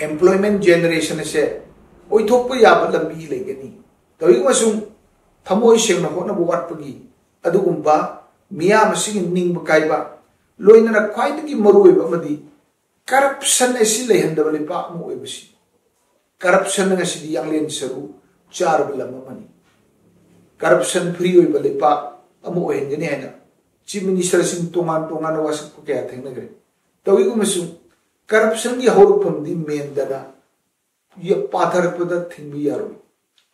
Employment generation ꯑꯁꯦ ꯑꯣꯏꯊꯣꯛꯄ ꯌꯥꯕ ꯂꯝꯕꯤ ꯂꯩꯒꯅꯤ꯫ ꯇꯧꯏꯒꯨꯝꯕꯁꯨꯡ ꯊꯃꯣꯏ ꯁꯦꯡꯅ ꯍꯣꯠꯅꯕ ꯋꯥꯠꯄꯒꯤ ꯑꯗꯨꯒꯨꯝꯕ ꯃꯤꯌꯥꯝ ꯑꯁꯤꯒꯤ ꯅꯤꯡꯕ ꯀꯥꯏꯕ, ꯂꯣꯏꯅꯅ ꯈ꯭ꯋꯥꯏꯗꯒꯤ ꯃꯔꯨꯑꯣꯏꯕ ꯑꯃꯗꯤ corruption ꯑꯁꯤ ꯂꯩꯍꯟꯗꯕ ꯂꯩꯄꯥꯛ ꯑꯃ ꯑꯣꯏꯕꯁꯤ꯫ Corruption ꯉꯁꯤꯗꯤ ꯌꯥꯡꯂꯦꯟ ꯁꯔꯨ ꯆꯥꯔꯕ ꯂꯝ ꯑꯃꯅꯤ꯫ Corruption free ꯑꯣꯏꯕ ꯂꯩꯄꯥꯛ ꯑꯃ ꯑꯣꯏꯍꯟꯒꯅꯤ ꯍꯥꯏꯅ Chief Minister ꯁꯤꯡ ꯇꯣꯉꯥꯟ ꯇꯣꯉꯥꯟꯅ ꯋꯥꯁꯛꯄ ꯀꯌꯥ ꯊꯦꯡꯅꯈ꯭ꯔꯦ꯫ ꯇꯧꯏꯒꯨꯝꯕꯁꯨ corruption ꯒꯤ ꯍꯧꯔꯛꯐꯝꯗꯤ ꯃꯦꯟꯗꯅ ꯌ-, ꯄꯥꯊꯔꯛꯄꯗ ꯊꯤꯡꯕ ꯌꯥꯔꯣꯏ꯫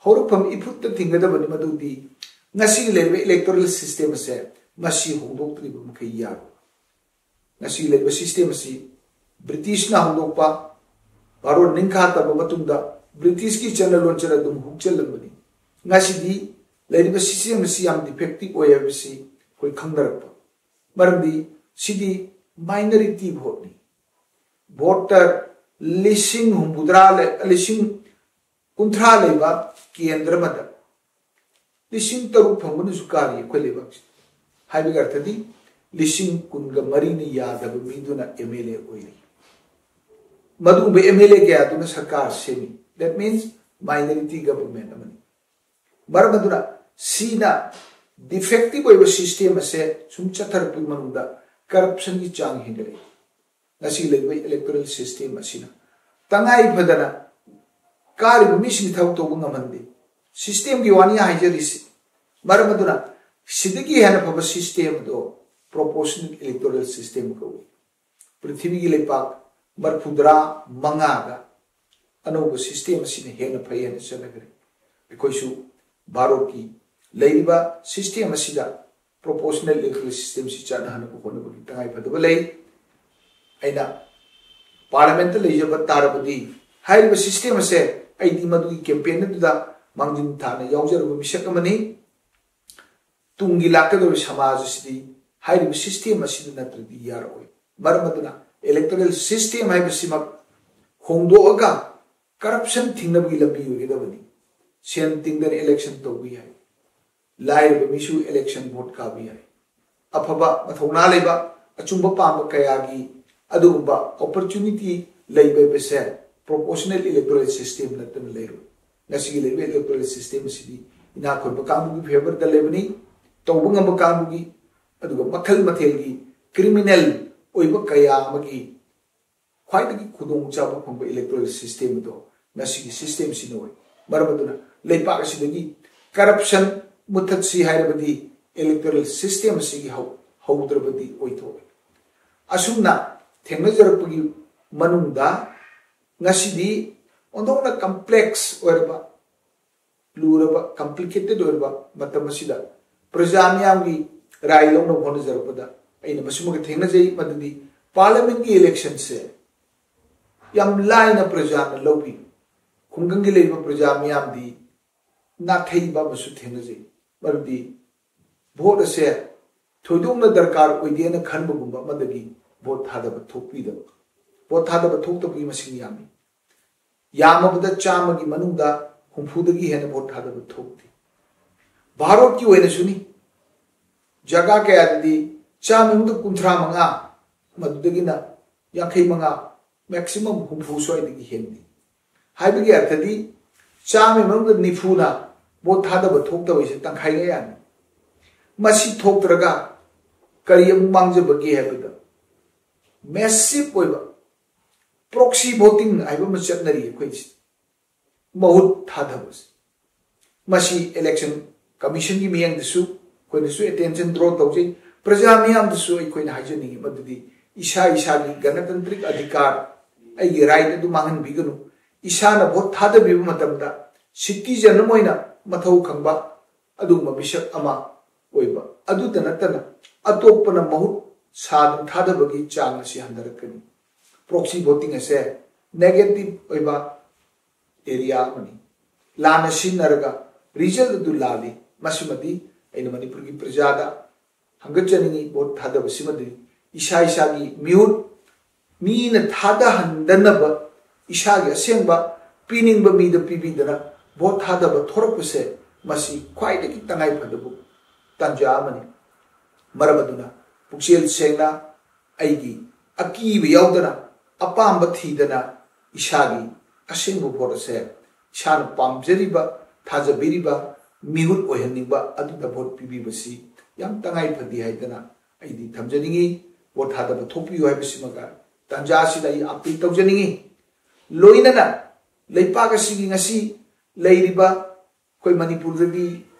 ꯍꯧꯔꯛꯐꯝ ꯏꯐꯨꯠꯇ ꯊꯤꯡꯒꯗꯕꯅꯤ, ꯃꯗꯨꯗꯤ ꯉꯁꯤꯒꯤ ꯂꯩꯔꯤꯕ electoral system ꯑꯁꯦ ꯃꯁꯤ ꯍꯣꯡꯗꯣꯛꯇ꯭ꯔꯤꯕ ꯃꯈꯩ ꯌꯥꯔꯣꯏ꯫ ꯉꯁꯤ ꯂꯩꯔꯤꯕ system ꯑꯁꯤ British ꯅ ꯍꯧꯗꯣꯛꯄ, ꯚꯥꯔꯣꯠ ꯅꯤꯡꯈꯥ ꯇꯝꯕ ꯃꯇꯨꯡꯗ British ꯀꯤ ꯆꯠꯅ ꯂꯣꯟꯆꯠ ꯑꯗꯨꯝ ꯍꯨꯛꯆꯜꯂꯝꯕꯅꯤ꯫ ꯉꯁꯤꯗꯤ ꯂꯩꯔꯤꯕ system ꯑꯁꯤ ꯌꯥꯝ defective ꯑꯣꯏ ꯍꯥꯏꯕꯁꯤ ꯑꯩꯈꯣꯏ ꯈꯪꯅꯔꯛꯄ꯫ ꯃꯔꯝꯗꯤ ꯁꯤꯗꯤ minority vote ꯅꯤ꯫ Voter ꯂꯤꯁꯤꯡ ꯍꯨꯝꯐꯨꯇꯔꯥ ꯂꯩ, ꯂꯤꯁꯤꯡ ꯀꯨꯟꯊ꯭ꯔꯥ ꯂꯩꯕ ꯀꯦꯟꯗ꯭ꯔ ꯑꯃꯗ ꯂꯤꯁꯤꯡ ꯇꯔꯨꯛ ꯐꯪꯕꯅꯁꯨ ꯀꯥꯔꯤ ꯑꯩꯈꯣꯏ ꯂꯩꯕꯥꯛꯁꯤꯗ꯫ ꯍꯥꯏꯕꯒꯤ ꯑꯔꯊꯗꯤ ꯂꯤꯁꯤꯡ ꯀꯨꯟꯒ ꯃꯔꯤꯅ ꯌꯥꯗꯕ ꯃꯤꯗꯨꯅ M L A ꯑꯣꯏꯔꯤ꯫ ꯃꯗꯨꯒꯨꯝꯕ M L A ꯀꯌꯥꯗꯨꯅ ꯁꯔꯀꯥꯔ ꯁꯦꯝꯃꯤ꯫ That means minority government ꯑꯃꯅꯤ꯫ ꯃꯔꯝ ꯑꯗꯨꯅ ꯁꯤꯅ defective ꯑꯣꯏꯕ system ꯑꯁꯦ ꯁꯨꯝ ꯆꯠꯊꯔꯛꯄꯒꯤ ꯃꯅꯨꯡꯗ corruption ꯒꯤ ꯆꯥꯡ ꯍꯦꯟꯒꯠꯂꯛꯏ꯫ ꯉꯁꯤ ꯂꯩꯔꯤꯕ electoral system ꯑꯁꯤꯅ ꯇꯉꯥꯏ ꯐꯗꯅ ꯀꯥꯔꯤꯕ ꯃꯤꯁꯤꯡ ꯊꯕꯛ ꯇꯧꯕ ꯉꯝꯍꯟꯗꯦ꯫ System ꯒꯤ ꯋꯥꯅꯤ ꯍꯥꯏꯖꯔꯤꯁꯤ꯫ ꯃꯔꯝ ꯑꯗꯨꯅ ꯁꯤꯗꯒꯤ ꯍꯦꯟꯅ ꯐꯕ system ꯑꯗꯣ proportional electoral system ꯀꯧꯏ꯫ ꯄ꯭ꯔꯤꯊꯤꯕꯤꯒꯤ ꯂꯩꯄꯥꯛ ꯃꯔꯤꯐꯨꯇꯔꯥ ꯃꯉꯥꯗ ꯑꯅꯧꯕ system ꯑꯁꯤꯅ ꯍꯦꯟꯅ ꯐꯩ ꯍꯥꯏꯅ ꯆꯠꯅꯈ꯭ꯔꯦ꯫ ꯑꯩꯈꯣꯏꯁꯨ ꯚꯥꯔꯠꯀꯤ ꯂꯩꯔꯤꯕ system ꯑꯁꯤꯗ proportional electoral system ꯁꯤ ꯆꯠꯅꯍꯟꯅꯕ ꯍꯣꯠꯅꯕꯒꯤ ꯇꯉꯥꯏ ꯐꯗꯕ ꯂꯩ꯫ ꯑꯩꯅ Parliament ꯇ ꯂꯩꯖꯕ ꯇꯥꯔꯕꯗꯤ ꯍꯥꯏꯔꯤꯕ system ꯑꯁꯦ ꯑꯩꯗꯤ ꯃꯗꯨꯒꯤ campaign ꯑꯗꯨꯗ ꯃꯥꯡꯖꯤꯟ ꯊꯥꯅ ꯌꯥꯎꯖꯔꯕ ꯃꯤꯁꯛ ꯑꯃꯅꯤ꯫ ꯇꯨꯡꯒꯤ ꯂꯥꯛꯀꯗꯧꯔꯤꯕ ꯁꯃꯥꯖ ꯑꯁꯤꯗꯤ ꯍꯥꯏꯔꯤꯕ system ꯑꯁꯤꯗ ꯅꯠꯇ꯭ꯔꯗꯤ ꯌꯥꯔꯛꯑꯣꯏ꯫ ꯃꯔꯝ ꯑꯗꯨꯅ electoral system ꯍꯥꯏꯕꯁꯤꯃꯛ ꯍꯣꯡꯗꯣꯛꯑꯒ corruption ꯊꯤꯡꯅꯕꯒꯤ ꯂꯝꯕꯤ ꯑꯣꯏꯒꯗꯕꯅꯤ꯫ ꯁꯦꯟ ꯇꯤꯡꯗꯅ election ꯇꯧꯕ ꯌꯥꯏ꯫ ꯂꯥꯏꯔꯕ ꯃꯤꯁꯨ election vote ꯀꯥꯕ ꯌꯥꯏ꯫ ꯑꯐꯕ ꯃꯊꯧꯅꯥ ꯂꯩꯕ, ꯑꯆꯨꯝꯕ ꯄꯥꯝꯕ ꯀꯌꯥꯒꯤ ꯑꯗꯨꯒꯨꯝꯕ opportunity ꯂꯩꯕ ꯍꯥꯏꯕꯁꯦ proportional electoral system ꯅꯠꯇꯅ ꯂꯩꯔꯣꯏ꯫ ꯉꯁꯤꯒꯤ ꯂꯩꯔꯤꯕ electoral system ꯑꯁꯤꯗꯤ ꯏꯅꯥꯛ ꯈꯨꯟꯕ ꯀꯥꯡꯕꯨꯒꯤ favourꯗ ꯂꯩꯕꯅꯤ, ꯇꯧꯕ ꯉꯝꯕ ꯀꯥꯡꯕꯨꯒꯤ, ꯑꯗꯨꯒ ꯃꯈꯜ ꯃꯊꯦꯜꯒꯤ criminal ꯑꯣꯏꯕ ꯀꯌꯥ ꯑꯃꯒꯤ ꯈ꯭ꯋꯥꯏꯗꯒꯤ ꯈꯨꯗꯣꯡꯆꯥꯕ ꯐꯪꯕ electoral system ꯑꯗꯣ ꯉꯁꯤꯒꯤ system ꯁꯤꯅ ꯑꯣꯏ꯫ ꯃꯔꯝ ꯑꯗꯨꯅ ꯂꯩꯄꯥꯛ ꯑꯁꯤꯗꯒꯤ corruption ꯃꯨꯠꯊꯠꯁꯤ ꯍꯥꯏꯔꯕꯗꯤ electoral system ꯑꯁꯤꯒꯤ ꯍꯧ-, ꯍꯧꯗ꯭ꯔꯕꯗꯤ ꯑꯣꯏꯊꯣꯛꯑꯣꯏ꯫ ꯑꯁꯨꯝꯅ ꯊꯦꯡꯅꯖꯔꯛꯄꯒꯤ ꯃꯅꯨꯡꯗ ꯉꯁꯤꯗꯤ ꯑꯣꯟꯊꯣꯛꯅ complex ꯑꯣꯏꯔꯕ, ꯂꯨꯔꯕ, complicated ꯑꯣꯏꯔꯕ ꯃꯇꯝ ꯑꯁꯤꯗ ꯄ꯭ꯔꯖꯥ ꯃꯤꯌꯥꯝꯒꯤ ꯔꯥꯏ ꯂꯧꯅꯕ ꯍꯣꯠꯅꯖꯔꯛꯄꯗ ꯑꯩꯅ ꯃꯁꯤꯃꯒ ꯊꯦꯡꯅꯖꯩ, ꯃꯗꯨꯗꯤ parliamentꯀꯤ electionꯁꯦ ꯌꯥꯝ ꯂꯥꯏꯅ ꯄ꯭ꯔꯖꯥꯅ ꯂꯧꯕꯤ꯫ ꯈꯨꯡꯒꯪꯒꯤ ꯂꯩꯔꯤꯕ ꯄ꯭ꯔꯖꯥ ꯃꯤꯌꯥꯝꯗꯤ ꯅꯥꯊꯩꯕ ꯑꯃꯁꯨ ꯊꯦꯡꯅꯖꯩ꯫ ꯃꯔꯝꯗꯤ vote ꯑꯁꯦ ꯊꯣꯏꯗꯣꯛꯅ ꯗꯔꯀꯥꯔ ꯑꯣꯏꯗꯦꯅ ꯈꯟꯕꯒꯨꯝꯕ ꯑꯃꯗꯒꯤ vote ꯊꯥꯗꯕ ꯊꯣꯛꯄꯤꯗꯕ, vote ꯊꯥꯗꯕ ꯊꯣꯛꯇꯕꯒꯤ ꯃꯁꯤꯡ ꯌꯥꯝꯃꯤ꯫ ꯌꯥꯝꯃꯕꯗ ꯆꯥꯝꯃꯒꯤ ꯃꯅꯨꯡꯗ ꯍꯨꯝꯐꯨꯗꯒꯤ ꯍꯦꯟꯅ vote ꯊꯥꯗꯕ ꯊꯣꯛꯇꯦ꯫ ꯚꯥꯔꯠꯀꯤ ꯑꯣꯏꯅꯁꯨꯅꯤ, ꯖꯒꯥ ꯀꯌꯥꯗꯗꯤ ꯆꯥꯝꯃ ꯃꯅꯨꯡꯗ ꯀꯨꯟꯊ꯭ꯔꯥ ꯃꯉꯥ, ꯃꯗꯨꯗꯒꯤꯅ ꯌꯥꯡꯈꯩ ꯃꯉꯥ, maximum ꯍꯨꯝꯐꯨ ꯁ꯭ꯋꯥꯏꯗꯒꯤ ꯍꯦꯟꯗꯦ꯫ ꯍꯥꯏꯕꯒꯤ ꯑꯔꯊꯗꯤ ꯆꯥꯝꯃ ꯃꯅꯨꯡꯗ ꯅꯤꯐꯨꯅ vote ꯊꯥꯗꯕ ꯊꯣꯛꯇꯕ ꯍꯥꯏꯁꯦ ꯇꯪꯈꯥꯏ ꯀꯌꯥꯅꯤ꯫ ꯃꯁꯤ ꯊꯣꯛꯇ꯭ꯔꯒ ꯀꯔꯤ ꯑꯃꯨꯛ ꯃꯥꯡꯖꯕꯒꯦ ꯍꯥꯏꯕꯗ, massive ꯑꯣꯏꯕ proxy voting ꯍꯥꯏꯕ ꯑꯃ ꯆꯠꯅꯔꯤ ꯑꯩꯈꯣꯏꯁꯤ, ꯃꯍꯨꯠ ꯊꯥꯗꯕꯁꯦ꯫ ꯃꯁꯤ election commissionꯒꯤ ꯃꯤꯠꯌꯦꯡꯗꯁꯨ ꯑꯩꯈꯣꯏꯅꯁꯨ attention draw ꯇꯧꯖꯩ꯫ ꯄ꯭ꯔꯖꯥ ꯃꯤꯌꯥꯝꯗꯁꯨ ꯑꯩꯈꯣꯏꯅ ꯍꯥꯏꯖꯅꯤꯡꯉꯤ ꯃꯗꯨꯗꯤ ꯏꯁꯥ ꯏꯁꯥꯒꯤ ꯒꯅꯇꯟꯇ꯭ꯔꯤꯛ ꯑꯙꯤꯀꯥꯔ, ꯑꯩꯒꯤ right ꯑꯗꯨ ꯃꯥꯡꯍꯟꯕꯤꯒꯅꯨ꯫ ꯏꯁꯥꯅ vote ꯊꯥꯗꯕꯤꯕ ꯃꯇꯝꯗ citizen ꯑꯃ ꯑꯣꯏꯅ ꯃꯊꯧ ꯈꯪꯕ ꯑꯗꯨꯒꯨꯝꯕ ꯃꯤꯁꯛ ꯑꯃ ꯑꯣꯏꯕ ꯑꯗꯨꯇ ꯅꯠꯇꯅ ꯑꯇꯣꯞꯄꯅ ꯃꯍꯨꯠ ꯁꯥꯗꯨꯅ ꯊꯥꯗꯕꯒꯤ ꯆꯥꯡ ꯑꯁꯤ ꯍꯟꯊꯔꯛꯀꯅꯤ꯫ Proxy voting ꯑꯁꯦ negative ꯑꯣꯏꯕ area ꯑꯃꯅꯤ꯫ ꯂꯥꯟꯅ ꯁꯤꯖꯤꯟꯅꯔꯒ result ꯑꯗꯨ ꯂꯥꯜꯂꯤ꯫ ꯃꯁꯤꯃꯗꯤ ꯑꯩꯅ ꯃꯅꯤꯄꯨꯔꯒꯤ ꯄ꯭ꯔꯖꯥꯗ ꯍꯪꯒꯠꯆꯅꯤꯡꯉꯤ꯫ Vote ꯊꯥꯗꯕꯁꯤꯃꯗꯤ ꯏꯁꯥ ꯏꯁꯥꯒꯤ ꯃꯤꯍꯨꯠ, ꯃꯤꯅ ꯊꯥꯗꯍꯟꯗꯅꯕ ꯏꯁꯥꯒꯤ ꯑꯁꯦꯡꯕ ꯄꯤꯅꯤꯡꯕ ꯃꯤꯗ ꯄꯤꯕꯤꯗꯅ vote ꯊꯥꯗꯕ ꯊꯣꯔꯛꯄꯁꯦ ꯃꯁꯤ ꯈ꯭ꯋꯥꯏꯗꯒꯤ ꯇꯉꯥꯏ ꯐꯗꯕ ꯇꯥꯟꯖꯥ ꯑꯃꯅꯤ꯫ ꯃꯔꯝ ꯑꯗꯨꯅ ꯄꯨꯛꯆꯦꯜ ꯁꯦꯡꯅ ꯑꯩꯒꯤ ꯑꯀꯤꯕ ꯌꯥꯎꯗꯅ ꯑꯄꯥꯝꯕ ꯊꯤꯗꯅ ꯏꯁꯥꯒꯤ ꯑꯁꯦꯡꯕ ꯚꯣꯠ ꯑꯁꯦ ꯏꯁꯥꯅ ꯄꯥꯝꯖꯔꯤꯕ ꯊꯥꯖꯕꯤꯔꯤꯕ ꯃꯤꯍꯨꯠ ꯑꯣꯏꯍꯟꯅꯤꯡꯕ ꯑꯗꯨꯗ ꯚꯣꯠ ꯄꯤꯕꯤꯕꯁꯤ ꯌꯥꯝ ꯇꯉꯥꯏ ꯐꯗꯦ ꯍꯥꯏꯗꯅ ꯑꯩꯗꯤ ꯊꯝꯖꯅꯤꯡꯏ꯫ ꯚꯣꯠ ꯊꯥꯗꯕ ꯊꯣꯛꯄꯤꯌꯨ ꯍꯥꯏꯕꯁꯤꯃꯒ ꯇꯥꯟꯖꯥ ꯑꯁꯤꯗ ꯑꯩ ꯑꯄꯤꯜ ꯇꯧꯖꯅꯤꯡꯏ꯫ ꯂꯣꯏꯅꯅ ꯂꯩꯄꯥꯛ ꯑꯁꯤꯒꯤ ꯉꯁꯤ ꯂꯩꯔꯤꯕ ꯑꯩꯈꯣꯏ ꯃꯅꯤꯄꯨꯔꯗꯗꯤ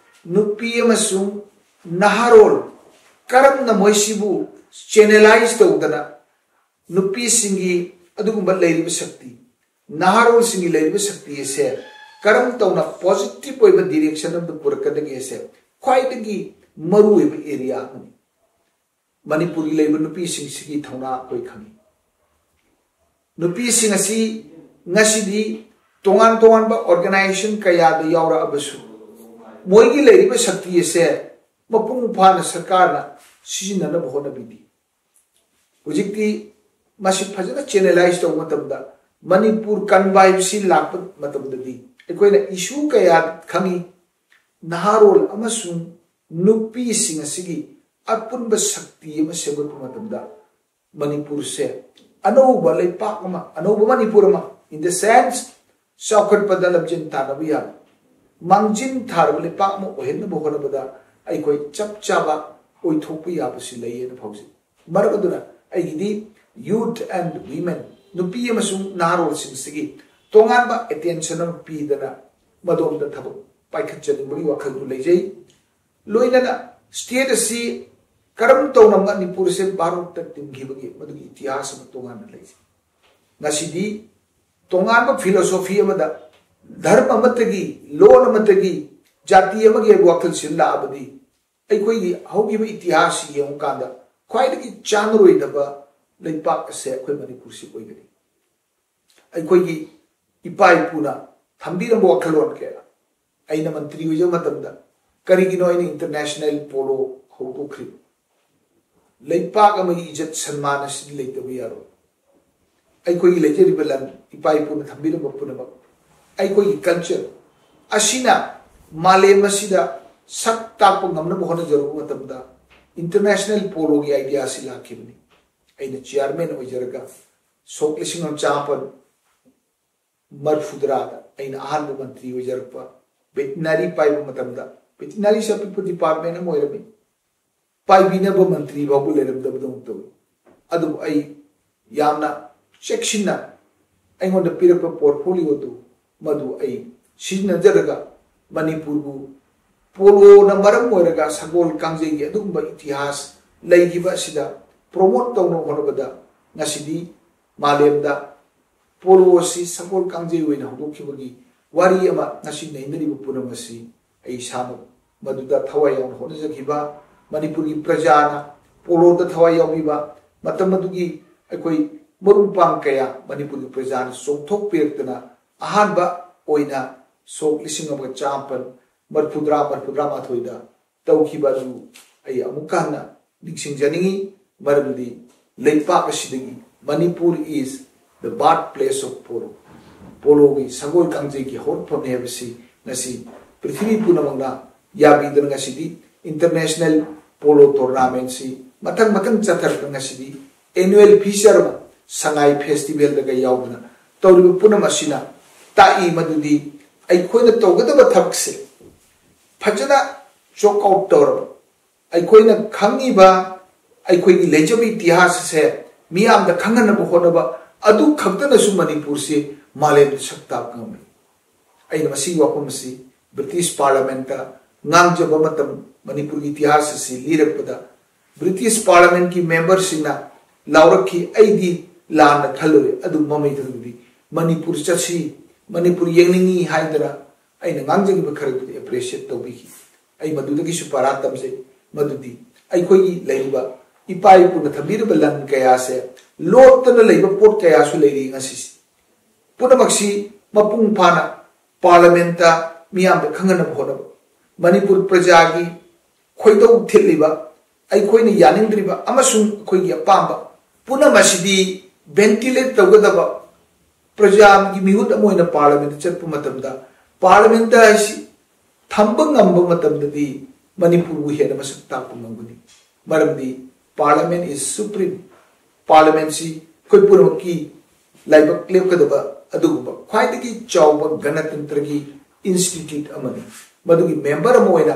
ꯅꯨꯄꯤ ꯑꯃꯁꯨꯡ ꯅꯍꯥꯔꯣꯜ ꯀꯔꯝꯅ ꯃꯣꯏꯁꯤꯕꯨ ꯆꯦꯅꯦꯂꯥꯏꯖ ꯇꯧꯗꯅ ꯅꯨꯄꯤꯁꯤꯡꯒꯤ ꯑꯗꯨꯒꯨꯝꯕ ꯂꯩꯔꯤꯕ ꯁꯛꯇꯤ, ꯅꯍꯥꯔꯣꯜꯁꯤꯡꯒꯤ ꯂꯩꯔꯤꯕ ꯁꯛꯇꯤ ꯑꯁꯦ ꯀꯔꯝ ꯇꯧꯅ ꯄꯣꯖꯤꯇꯤꯚ ꯑꯣꯏꯕ ꯗꯤꯔꯦꯛꯁꯟ ꯑꯃꯗ ꯄꯨꯔꯛꯀꯗꯒꯦ ꯑꯁꯦ ꯈ꯭ꯋꯥꯏꯗꯒꯤ ꯃꯔꯨꯑꯣꯏꯕ ꯑꯦꯔꯤꯌꯥ ꯑꯃꯅꯤ꯫ ꯃꯅꯤꯄꯨꯔꯒꯤ ꯂꯩꯔꯤꯕ ꯅꯨꯄꯤꯁꯤꯡꯁꯤꯒꯤ ꯊꯧꯅꯥ ꯑꯩꯈꯣꯏ ꯈꯪꯏ꯫ ꯅꯨꯄꯤꯁꯤꯡ ꯑꯁꯤ ꯉꯁꯤꯗꯤ ꯇꯣꯉꯥꯟ ꯇꯣꯉꯥꯟꯕ ꯑꯣꯔꯒꯅꯥꯏꯖꯦꯁꯟ ꯀꯌꯥꯗ ꯌꯥꯎꯔꯛꯑꯕꯁꯨ ꯃꯣꯏꯒꯤ ꯂꯩꯔꯤꯕ ꯁꯛꯇꯤ ꯑꯁꯦ ꯃꯄꯨꯡ ꯐꯥꯅ ꯁꯔꯀꯥꯔꯅ ꯁꯤꯖꯤꯟꯅꯅꯕ ꯍꯣꯠꯅꯕꯤꯗꯦ꯫ ꯍꯧꯖꯤꯛꯇꯤ ꯃꯁꯤ ꯐꯖꯅ ꯆꯦꯅꯦꯂꯥꯏꯖ ꯇꯧꯕ ꯃꯇꯝꯗ ꯃꯅꯤꯄꯨꯔ ꯀꯟꯕ ꯍꯥꯏꯕꯁꯤ ꯂꯥꯛꯄ ꯃꯇꯝꯗꯗꯤ ꯑꯩꯈꯣꯏꯅ ꯏꯁꯨ ꯀꯌꯥ ꯈꯪꯏ꯫ ꯅꯍꯥꯔꯣꯜ ꯑꯃꯁꯨꯡ ꯅꯨꯄꯤꯁꯤꯡ ꯑꯁꯤꯒꯤ ꯑꯄꯨꯟꯕ ꯁꯛꯇꯤ ꯑꯃ ꯁꯦꯝꯒꯠꯄ ꯃꯇꯝꯗ ꯃꯅꯤꯄꯨꯔꯁꯦ ꯑꯅꯧꯕ ꯂꯩꯄꯥꯛ ꯑꯃ, ꯑꯅꯧꯕ ꯃꯅꯤꯄꯨꯔ ꯑꯃ, in the sense ꯆꯥꯎꯈꯠꯄꯗ ꯂꯝꯖꯦꯜ ꯇꯥꯟꯅꯕ ꯌꯥꯕ, ꯃꯥꯡꯖꯤꯟ ꯊꯥꯔꯕ ꯂꯩꯄꯥꯛ ꯑꯃ ꯑꯣꯏꯍꯟꯅꯕ ꯍꯣꯠꯅꯕꯗ ꯑꯩꯈꯣꯏ ꯆꯞ ꯆꯥꯕ ꯑꯣꯏꯊꯣꯛꯄ ꯌꯥꯕꯁꯤ ꯂꯩꯌꯦꯅ ꯐꯥꯎꯖꯩ꯫ ꯃꯔꯝ ꯑꯗꯨꯅ ꯑꯩꯒꯤꯗꯤ youth and women, ꯅꯨꯄꯤ ꯑꯃꯁꯨꯡ ꯅꯍꯥꯔꯣꯜꯁꯤꯡꯁꯤꯒꯤ ꯇꯣꯉꯥꯟꯕ ꯑꯦꯇꯦꯟꯁꯟ ꯑꯃ ꯄꯤꯗꯅ ꯃꯗꯣꯝꯗ ꯊꯕꯛ ꯄꯥꯏꯈꯠꯆꯅꯤꯡꯕꯒꯤ ꯋꯥꯈꯜꯗꯨ ꯂꯩꯖꯩ꯫ ꯂꯣꯏꯅꯅ ꯁ꯭ꯇꯦꯠ ꯑꯁꯤ ꯀꯔꯝ ꯇꯧꯅ ꯃꯅꯤꯄꯨꯔꯁꯦ ꯚꯥꯔꯠꯇ ꯇꯤꯟꯈꯤꯕꯒꯦ, ꯃꯗꯨꯒꯤ ꯏꯇꯤꯍꯥꯁ ꯑꯃ ꯇꯣꯉꯥꯟꯅ ꯂꯩꯖꯩ꯫ ꯉꯁꯤꯗꯤ ꯇꯣꯉꯥꯟꯕ ꯐꯤꯂꯣꯁꯣꯐꯤ ꯑꯃꯗ, ꯙꯔꯃ ꯑꯃꯠꯇꯒꯤ, ꯂꯣꯟ ꯑꯃꯠꯇꯒꯤ, ꯖꯥꯇꯤ ꯑꯃꯒꯤ ꯋꯥꯈꯜꯁꯤ ꯂꯥꯛꯑꯕꯗꯤ ꯑꯩꯈꯣꯏꯒꯤ ꯍꯧꯈꯤꯕ ꯏꯇꯤꯍꯥꯁꯁꯤ ꯌꯦꯡꯉꯨꯀꯥꯟꯗ ꯈ꯭ꯋꯥꯏꯗꯒꯤ ꯆꯥꯟꯅꯔꯣꯏꯗꯕ ꯂꯩꯄꯥꯛ ꯑꯁꯦ ꯑꯩꯈꯣꯏ ꯃꯅꯤꯄꯨꯔꯁꯤ ꯑꯣꯏꯒꯅꯤ꯫ ꯑꯩꯈꯣꯏꯒꯤ ꯏꯄꯥ ꯏꯄꯨꯅ ꯊꯝꯕꯤꯔꯝꯕ ꯋꯥꯈꯜꯂꯣꯟ ꯀꯌꯥ, ꯑꯩꯅ ꯃꯟꯇ꯭ꯔꯤ ꯑꯣꯏꯖꯕ ꯃꯇꯝꯗ ꯀꯔꯤꯒꯤꯅꯣ ꯑꯩꯅ ꯏꯟꯇꯔꯅꯦꯁꯅꯦꯜ ꯄꯣꯂꯣ ꯍꯧꯗꯣꯛꯈ꯭ꯔꯤꯕ? ꯂꯩꯄꯥꯛ ꯑꯃꯒꯤ ꯏꯖꯠ ꯁꯟꯃꯥꯟ ꯑꯁꯤꯗꯤ ꯂꯩꯇꯕ ꯌꯥꯔꯣꯏ꯫ ꯑꯩꯈꯣꯏꯒꯤ ꯂꯩꯖꯔꯤꯕ ꯂꯟ, ꯏꯄꯥ ꯏꯄꯨꯅ ꯊꯝꯕꯤꯔꯝꯕ ꯄꯨꯝꯅꯃꯛ, ꯑꯩꯈꯣꯏꯒꯤ ꯀꯜꯆꯔ ꯑꯁꯤꯅ ꯃꯥꯂꯦꯝ ꯑꯁꯤꯗ ꯁꯛ ꯇꯥꯛꯄ ꯉꯝꯅꯕ ꯍꯣꯠꯅꯖꯔꯨꯕ ꯃꯇꯝꯗ international polo ꯒꯤ idea ꯑꯁꯤ ꯂꯥꯛꯈꯤꯕꯅꯤ꯫ ꯑꯩꯅ chairman ꯑꯣꯏꯖꯔꯒ ꯁꯣꯛ ꯂꯤꯁꯤꯡ ꯑꯃ ꯆꯥꯃꯥꯄꯟ ꯃꯔꯐꯨꯇꯔꯥꯗ ꯑꯩꯅ ꯑꯍꯥꯟꯕ ꯃꯟꯇ꯭ꯔꯤ ꯑꯣꯏꯖꯔꯛꯄ, veterinary ꯄꯥꯏꯕ ꯃꯇꯝꯗ, veterinary ꯁꯤ ꯑꯄꯤꯛꯄ department ꯑꯃ ꯑꯣꯏꯔꯝꯃꯤ, ꯄꯥꯏꯕꯤꯅꯕ ꯃꯟꯇ꯭ꯔꯤ ꯐꯥꯎꯕ ꯂꯩꯔꯝꯗꯕꯗꯧꯅ ꯇꯧꯏ꯫ ꯑꯗꯨꯕꯨ ꯑꯩ ꯌꯥꯝꯅ ꯆꯦꯛꯁꯤꯟꯅ ꯑꯩꯉꯣꯟꯗ ꯄꯤꯔꯛꯄ portfolio ꯗꯨ ꯃꯗꯨ ꯑꯩ ꯁꯤꯖꯤꯟꯅꯖꯔꯒ ꯃꯅꯤꯄꯨꯔꯕꯨ polo ꯅ ꯃꯔꯝ ꯑꯣꯏꯔꯒ ꯁꯒꯣꯜ ꯀꯥꯡꯖꯩꯒꯤ ꯑꯗꯨꯒꯨꯝꯕ ꯏꯇꯤꯍꯥꯁ ꯂꯩꯈꯤꯕ ꯑꯁꯤꯗ promote ꯇꯧꯅꯕ ꯍꯣꯠꯅꯕꯗ ꯉꯁꯤꯗꯤ ꯃꯥꯂꯦꯝꯗ polo ꯑꯁꯤ ꯁꯒꯣꯜ ꯀꯥꯡꯖꯩ ꯑꯣꯏꯅ ꯍꯧꯗꯣꯛꯈꯤꯕꯒꯤ ꯋꯥꯔꯤ ꯑꯃ ꯉꯁꯤ ꯅꯩꯅꯔꯤꯕ ꯄꯨꯝꯅꯃꯛ ꯑꯁꯤ ꯑꯩ ꯏꯁꯥꯃꯛ ꯃꯗꯨꯗ ꯊꯋꯥꯏ ꯌꯥꯎꯅ ꯍꯣꯠꯅꯖꯈꯤꯕ, ꯃꯅꯤꯄꯨꯔꯒꯤ ꯄ꯭ꯔꯖꯥꯅ polo ꯗ ꯊꯋꯥꯏ ꯌꯥꯎꯕꯤꯕ, ꯃꯇꯝ ꯑꯗꯨꯒꯤ ꯑꯩꯈꯣꯏ ꯃꯔꯨꯞ ꯃꯄꯥꯡ ꯀꯌꯥ ꯃꯅꯤꯄꯨꯔꯒꯤ ꯄ꯭ꯔꯖꯥꯅ ꯆꯣꯡꯊꯣꯛꯄꯤꯔꯛꯇꯅ ꯑꯍꯥꯟꯕ ꯑꯣꯏꯅ ꯁꯣꯛ ꯂꯤꯁꯤꯡ ꯑꯃꯒ ꯆꯥꯃꯥꯄꯟ ꯃꯔꯐꯨꯇꯔꯥ, ꯃꯔꯐꯨꯇꯔꯥ ꯃꯥꯊꯣꯏꯗ ꯇꯧꯈꯤꯕ ꯑꯗꯨ ꯑꯩ ꯑꯃꯨꯛꯀ ꯍꯟꯅ ꯅꯤꯡꯁꯤꯡꯖꯅꯤꯡꯏ꯫ ꯃꯔꯝꯗꯤ ꯂꯩꯄꯥꯛ ꯑꯁꯤꯗꯒꯤ, Manipur is the birthplace of polo, polo ꯒꯤ, ꯁꯒꯣꯜ ꯀꯥꯡꯖꯩꯒꯤ ꯍꯧꯔꯛꯐꯝꯅꯤ ꯍꯥꯏꯕꯁꯤ ꯉꯁꯤ ꯄ꯭ꯔꯤꯊꯤꯕꯤ ꯄꯨꯝꯅꯃꯛꯅ ꯌꯥꯕꯤꯗꯨꯅ ꯉꯁꯤꯗꯤ international polo tournament ꯁꯤ ꯃꯊꯪ ꯃꯊꯪ ꯆꯠꯊꯔꯛꯇꯨꯅ ꯉꯁꯤꯗꯤ annual feature ꯑꯃ ꯁꯉꯥꯏ festival ꯗꯒ ꯌꯥꯎꯗꯨꯅ ꯇꯧꯔꯤꯕ ꯄꯨꯝꯅꯃꯛ ꯑꯁꯤꯅ ꯇꯥꯛꯏ ꯃꯗꯨꯗꯤ ꯑꯩꯈꯣꯏꯅ ꯇꯧꯒꯗꯕ ꯊꯕꯛꯁꯦ ꯐꯖꯅ check out ꯇꯧꯔꯕ, ꯑꯩꯈꯣꯏꯅ ꯈꯪꯉꯤꯕ ꯑꯩꯈꯣꯏꯒꯤ ꯂꯩꯖꯕ ꯏꯇꯤꯍꯥꯁ ꯑꯁꯦ ꯃꯤꯌꯥꯝꯗ ꯈꯪꯍꯟꯅꯕ ꯍꯣꯠꯅꯕ ꯑꯗꯨ ꯈꯛꯇꯅꯁꯨ ꯃꯅꯤꯄꯨꯔꯁꯤ ꯃꯥꯂꯦꯝꯗ ꯁꯛ ꯇꯥꯛꯄ ꯉꯝꯃꯤ꯫ ꯑꯩꯅ ꯃꯁꯤꯒꯤ ꯋꯥꯐꯝ ꯑꯁꯤ British Parliament ꯇ ꯉꯥꯡꯖꯕ ꯃꯇꯝ, ꯃꯅꯤꯄꯨꯔꯒꯤ ꯏꯇꯤꯍꯥꯁ ꯑꯁꯤ ꯂꯤꯔꯛꯄꯗ British Parliament ꯀꯤ member ꯁꯤꯡꯅ ꯂꯥꯎꯔꯛꯈꯤ꯫ ꯑꯩꯗꯤ ꯂꯥꯟꯅ ꯈꯜꯂꯨꯔꯦ, ꯑꯗꯨꯕꯨ ꯃꯃꯩ ꯊꯪꯗꯗꯤ ꯃꯅꯤꯄꯨꯔ ꯆꯠꯁꯤ, ꯃꯅꯤꯄꯨꯔ ꯌꯦꯡꯅꯤꯡꯏ ꯍꯥꯏꯗꯅ ꯑꯩꯅ ꯉꯥꯡꯖꯈꯤꯕ ꯈꯔꯗꯨꯗꯤ appreciate ꯇꯧꯕꯤꯈꯤ꯫ ꯑꯩ ꯃꯗꯨꯗꯒꯤꯁꯨ ꯄꯔꯥ ꯇꯝꯖꯩ, ꯃꯗꯨꯗꯤ ꯑꯩꯈꯣꯏꯒꯤ ꯂꯩꯔꯤꯕ ꯏꯄꯥ ꯏꯄꯨꯅ ꯊꯝꯕꯤꯔꯕ ꯂꯟ ꯀꯌꯥꯁꯦ ꯂꯣꯠꯇꯅ ꯂꯩꯕ ꯄꯣꯠ ꯀꯌꯥꯁꯨ ꯂꯩꯔꯤ ꯉꯁꯤꯁꯤ꯫ ꯄꯨꯝꯅꯃꯛꯁꯤ ꯃꯄꯨꯡ ꯐꯥꯅ Parliament ꯇ ꯃꯤꯌꯥꯝꯗ ꯈꯪꯍꯟꯅꯕ ꯍꯣꯠꯅꯕ, ꯃꯅꯤꯄꯨꯔ ꯄ꯭ꯔꯖꯥꯒꯤ ꯈꯣꯏꯗꯧ ꯊꯤꯠꯂꯤꯕ, ꯑꯩꯈꯣꯏꯅ ꯌꯥꯅꯤꯡꯗ꯭ꯔꯤꯕ ꯑꯃꯁꯨꯡ ꯑꯩꯈꯣꯏꯒꯤ ꯑꯄꯥꯝꯕ ꯄꯨꯝꯅꯃꯛ ꯑꯁꯤꯗꯤ ventilate ꯇꯧꯒꯗꯕ, ꯄ꯭ꯔꯖꯥꯒꯤ ꯃꯤꯍꯨꯠ ꯑꯃ ꯑꯣꯏꯅ Parliament ꯇ ꯆꯠꯄ ꯃꯇꯝꯗ Parliament ꯍꯥꯏꯁꯤ ꯊꯝꯕ ꯉꯝꯕ ꯃꯇꯝꯗꯗꯤ ꯃꯅꯤꯄꯨꯔꯕꯨ ꯍꯦꯟꯅ ꯃꯁꯛ ꯇꯥꯛꯄ ꯉꯝꯒꯅꯤ꯫ ꯃꯔꯝꯗꯤ Parliament is supreme꯫ Parliament ꯁꯤ ꯑꯩꯈꯣꯏ ꯄꯨꯝꯅꯃꯛꯀꯤ ꯂꯥꯏꯕꯛ ꯂꯦꯞꯀꯗꯕ ꯑꯗꯨꯒꯨꯝꯕ ꯈ꯭ꯋꯥꯏꯗꯒꯤ ꯆꯥꯎꯕ ꯒꯅꯇꯟꯇ꯭ꯔꯒꯤ institute ꯑꯃꯅꯤ꯫ ꯃꯗꯨꯒꯤ member ꯑꯃ ꯑꯣꯏꯅ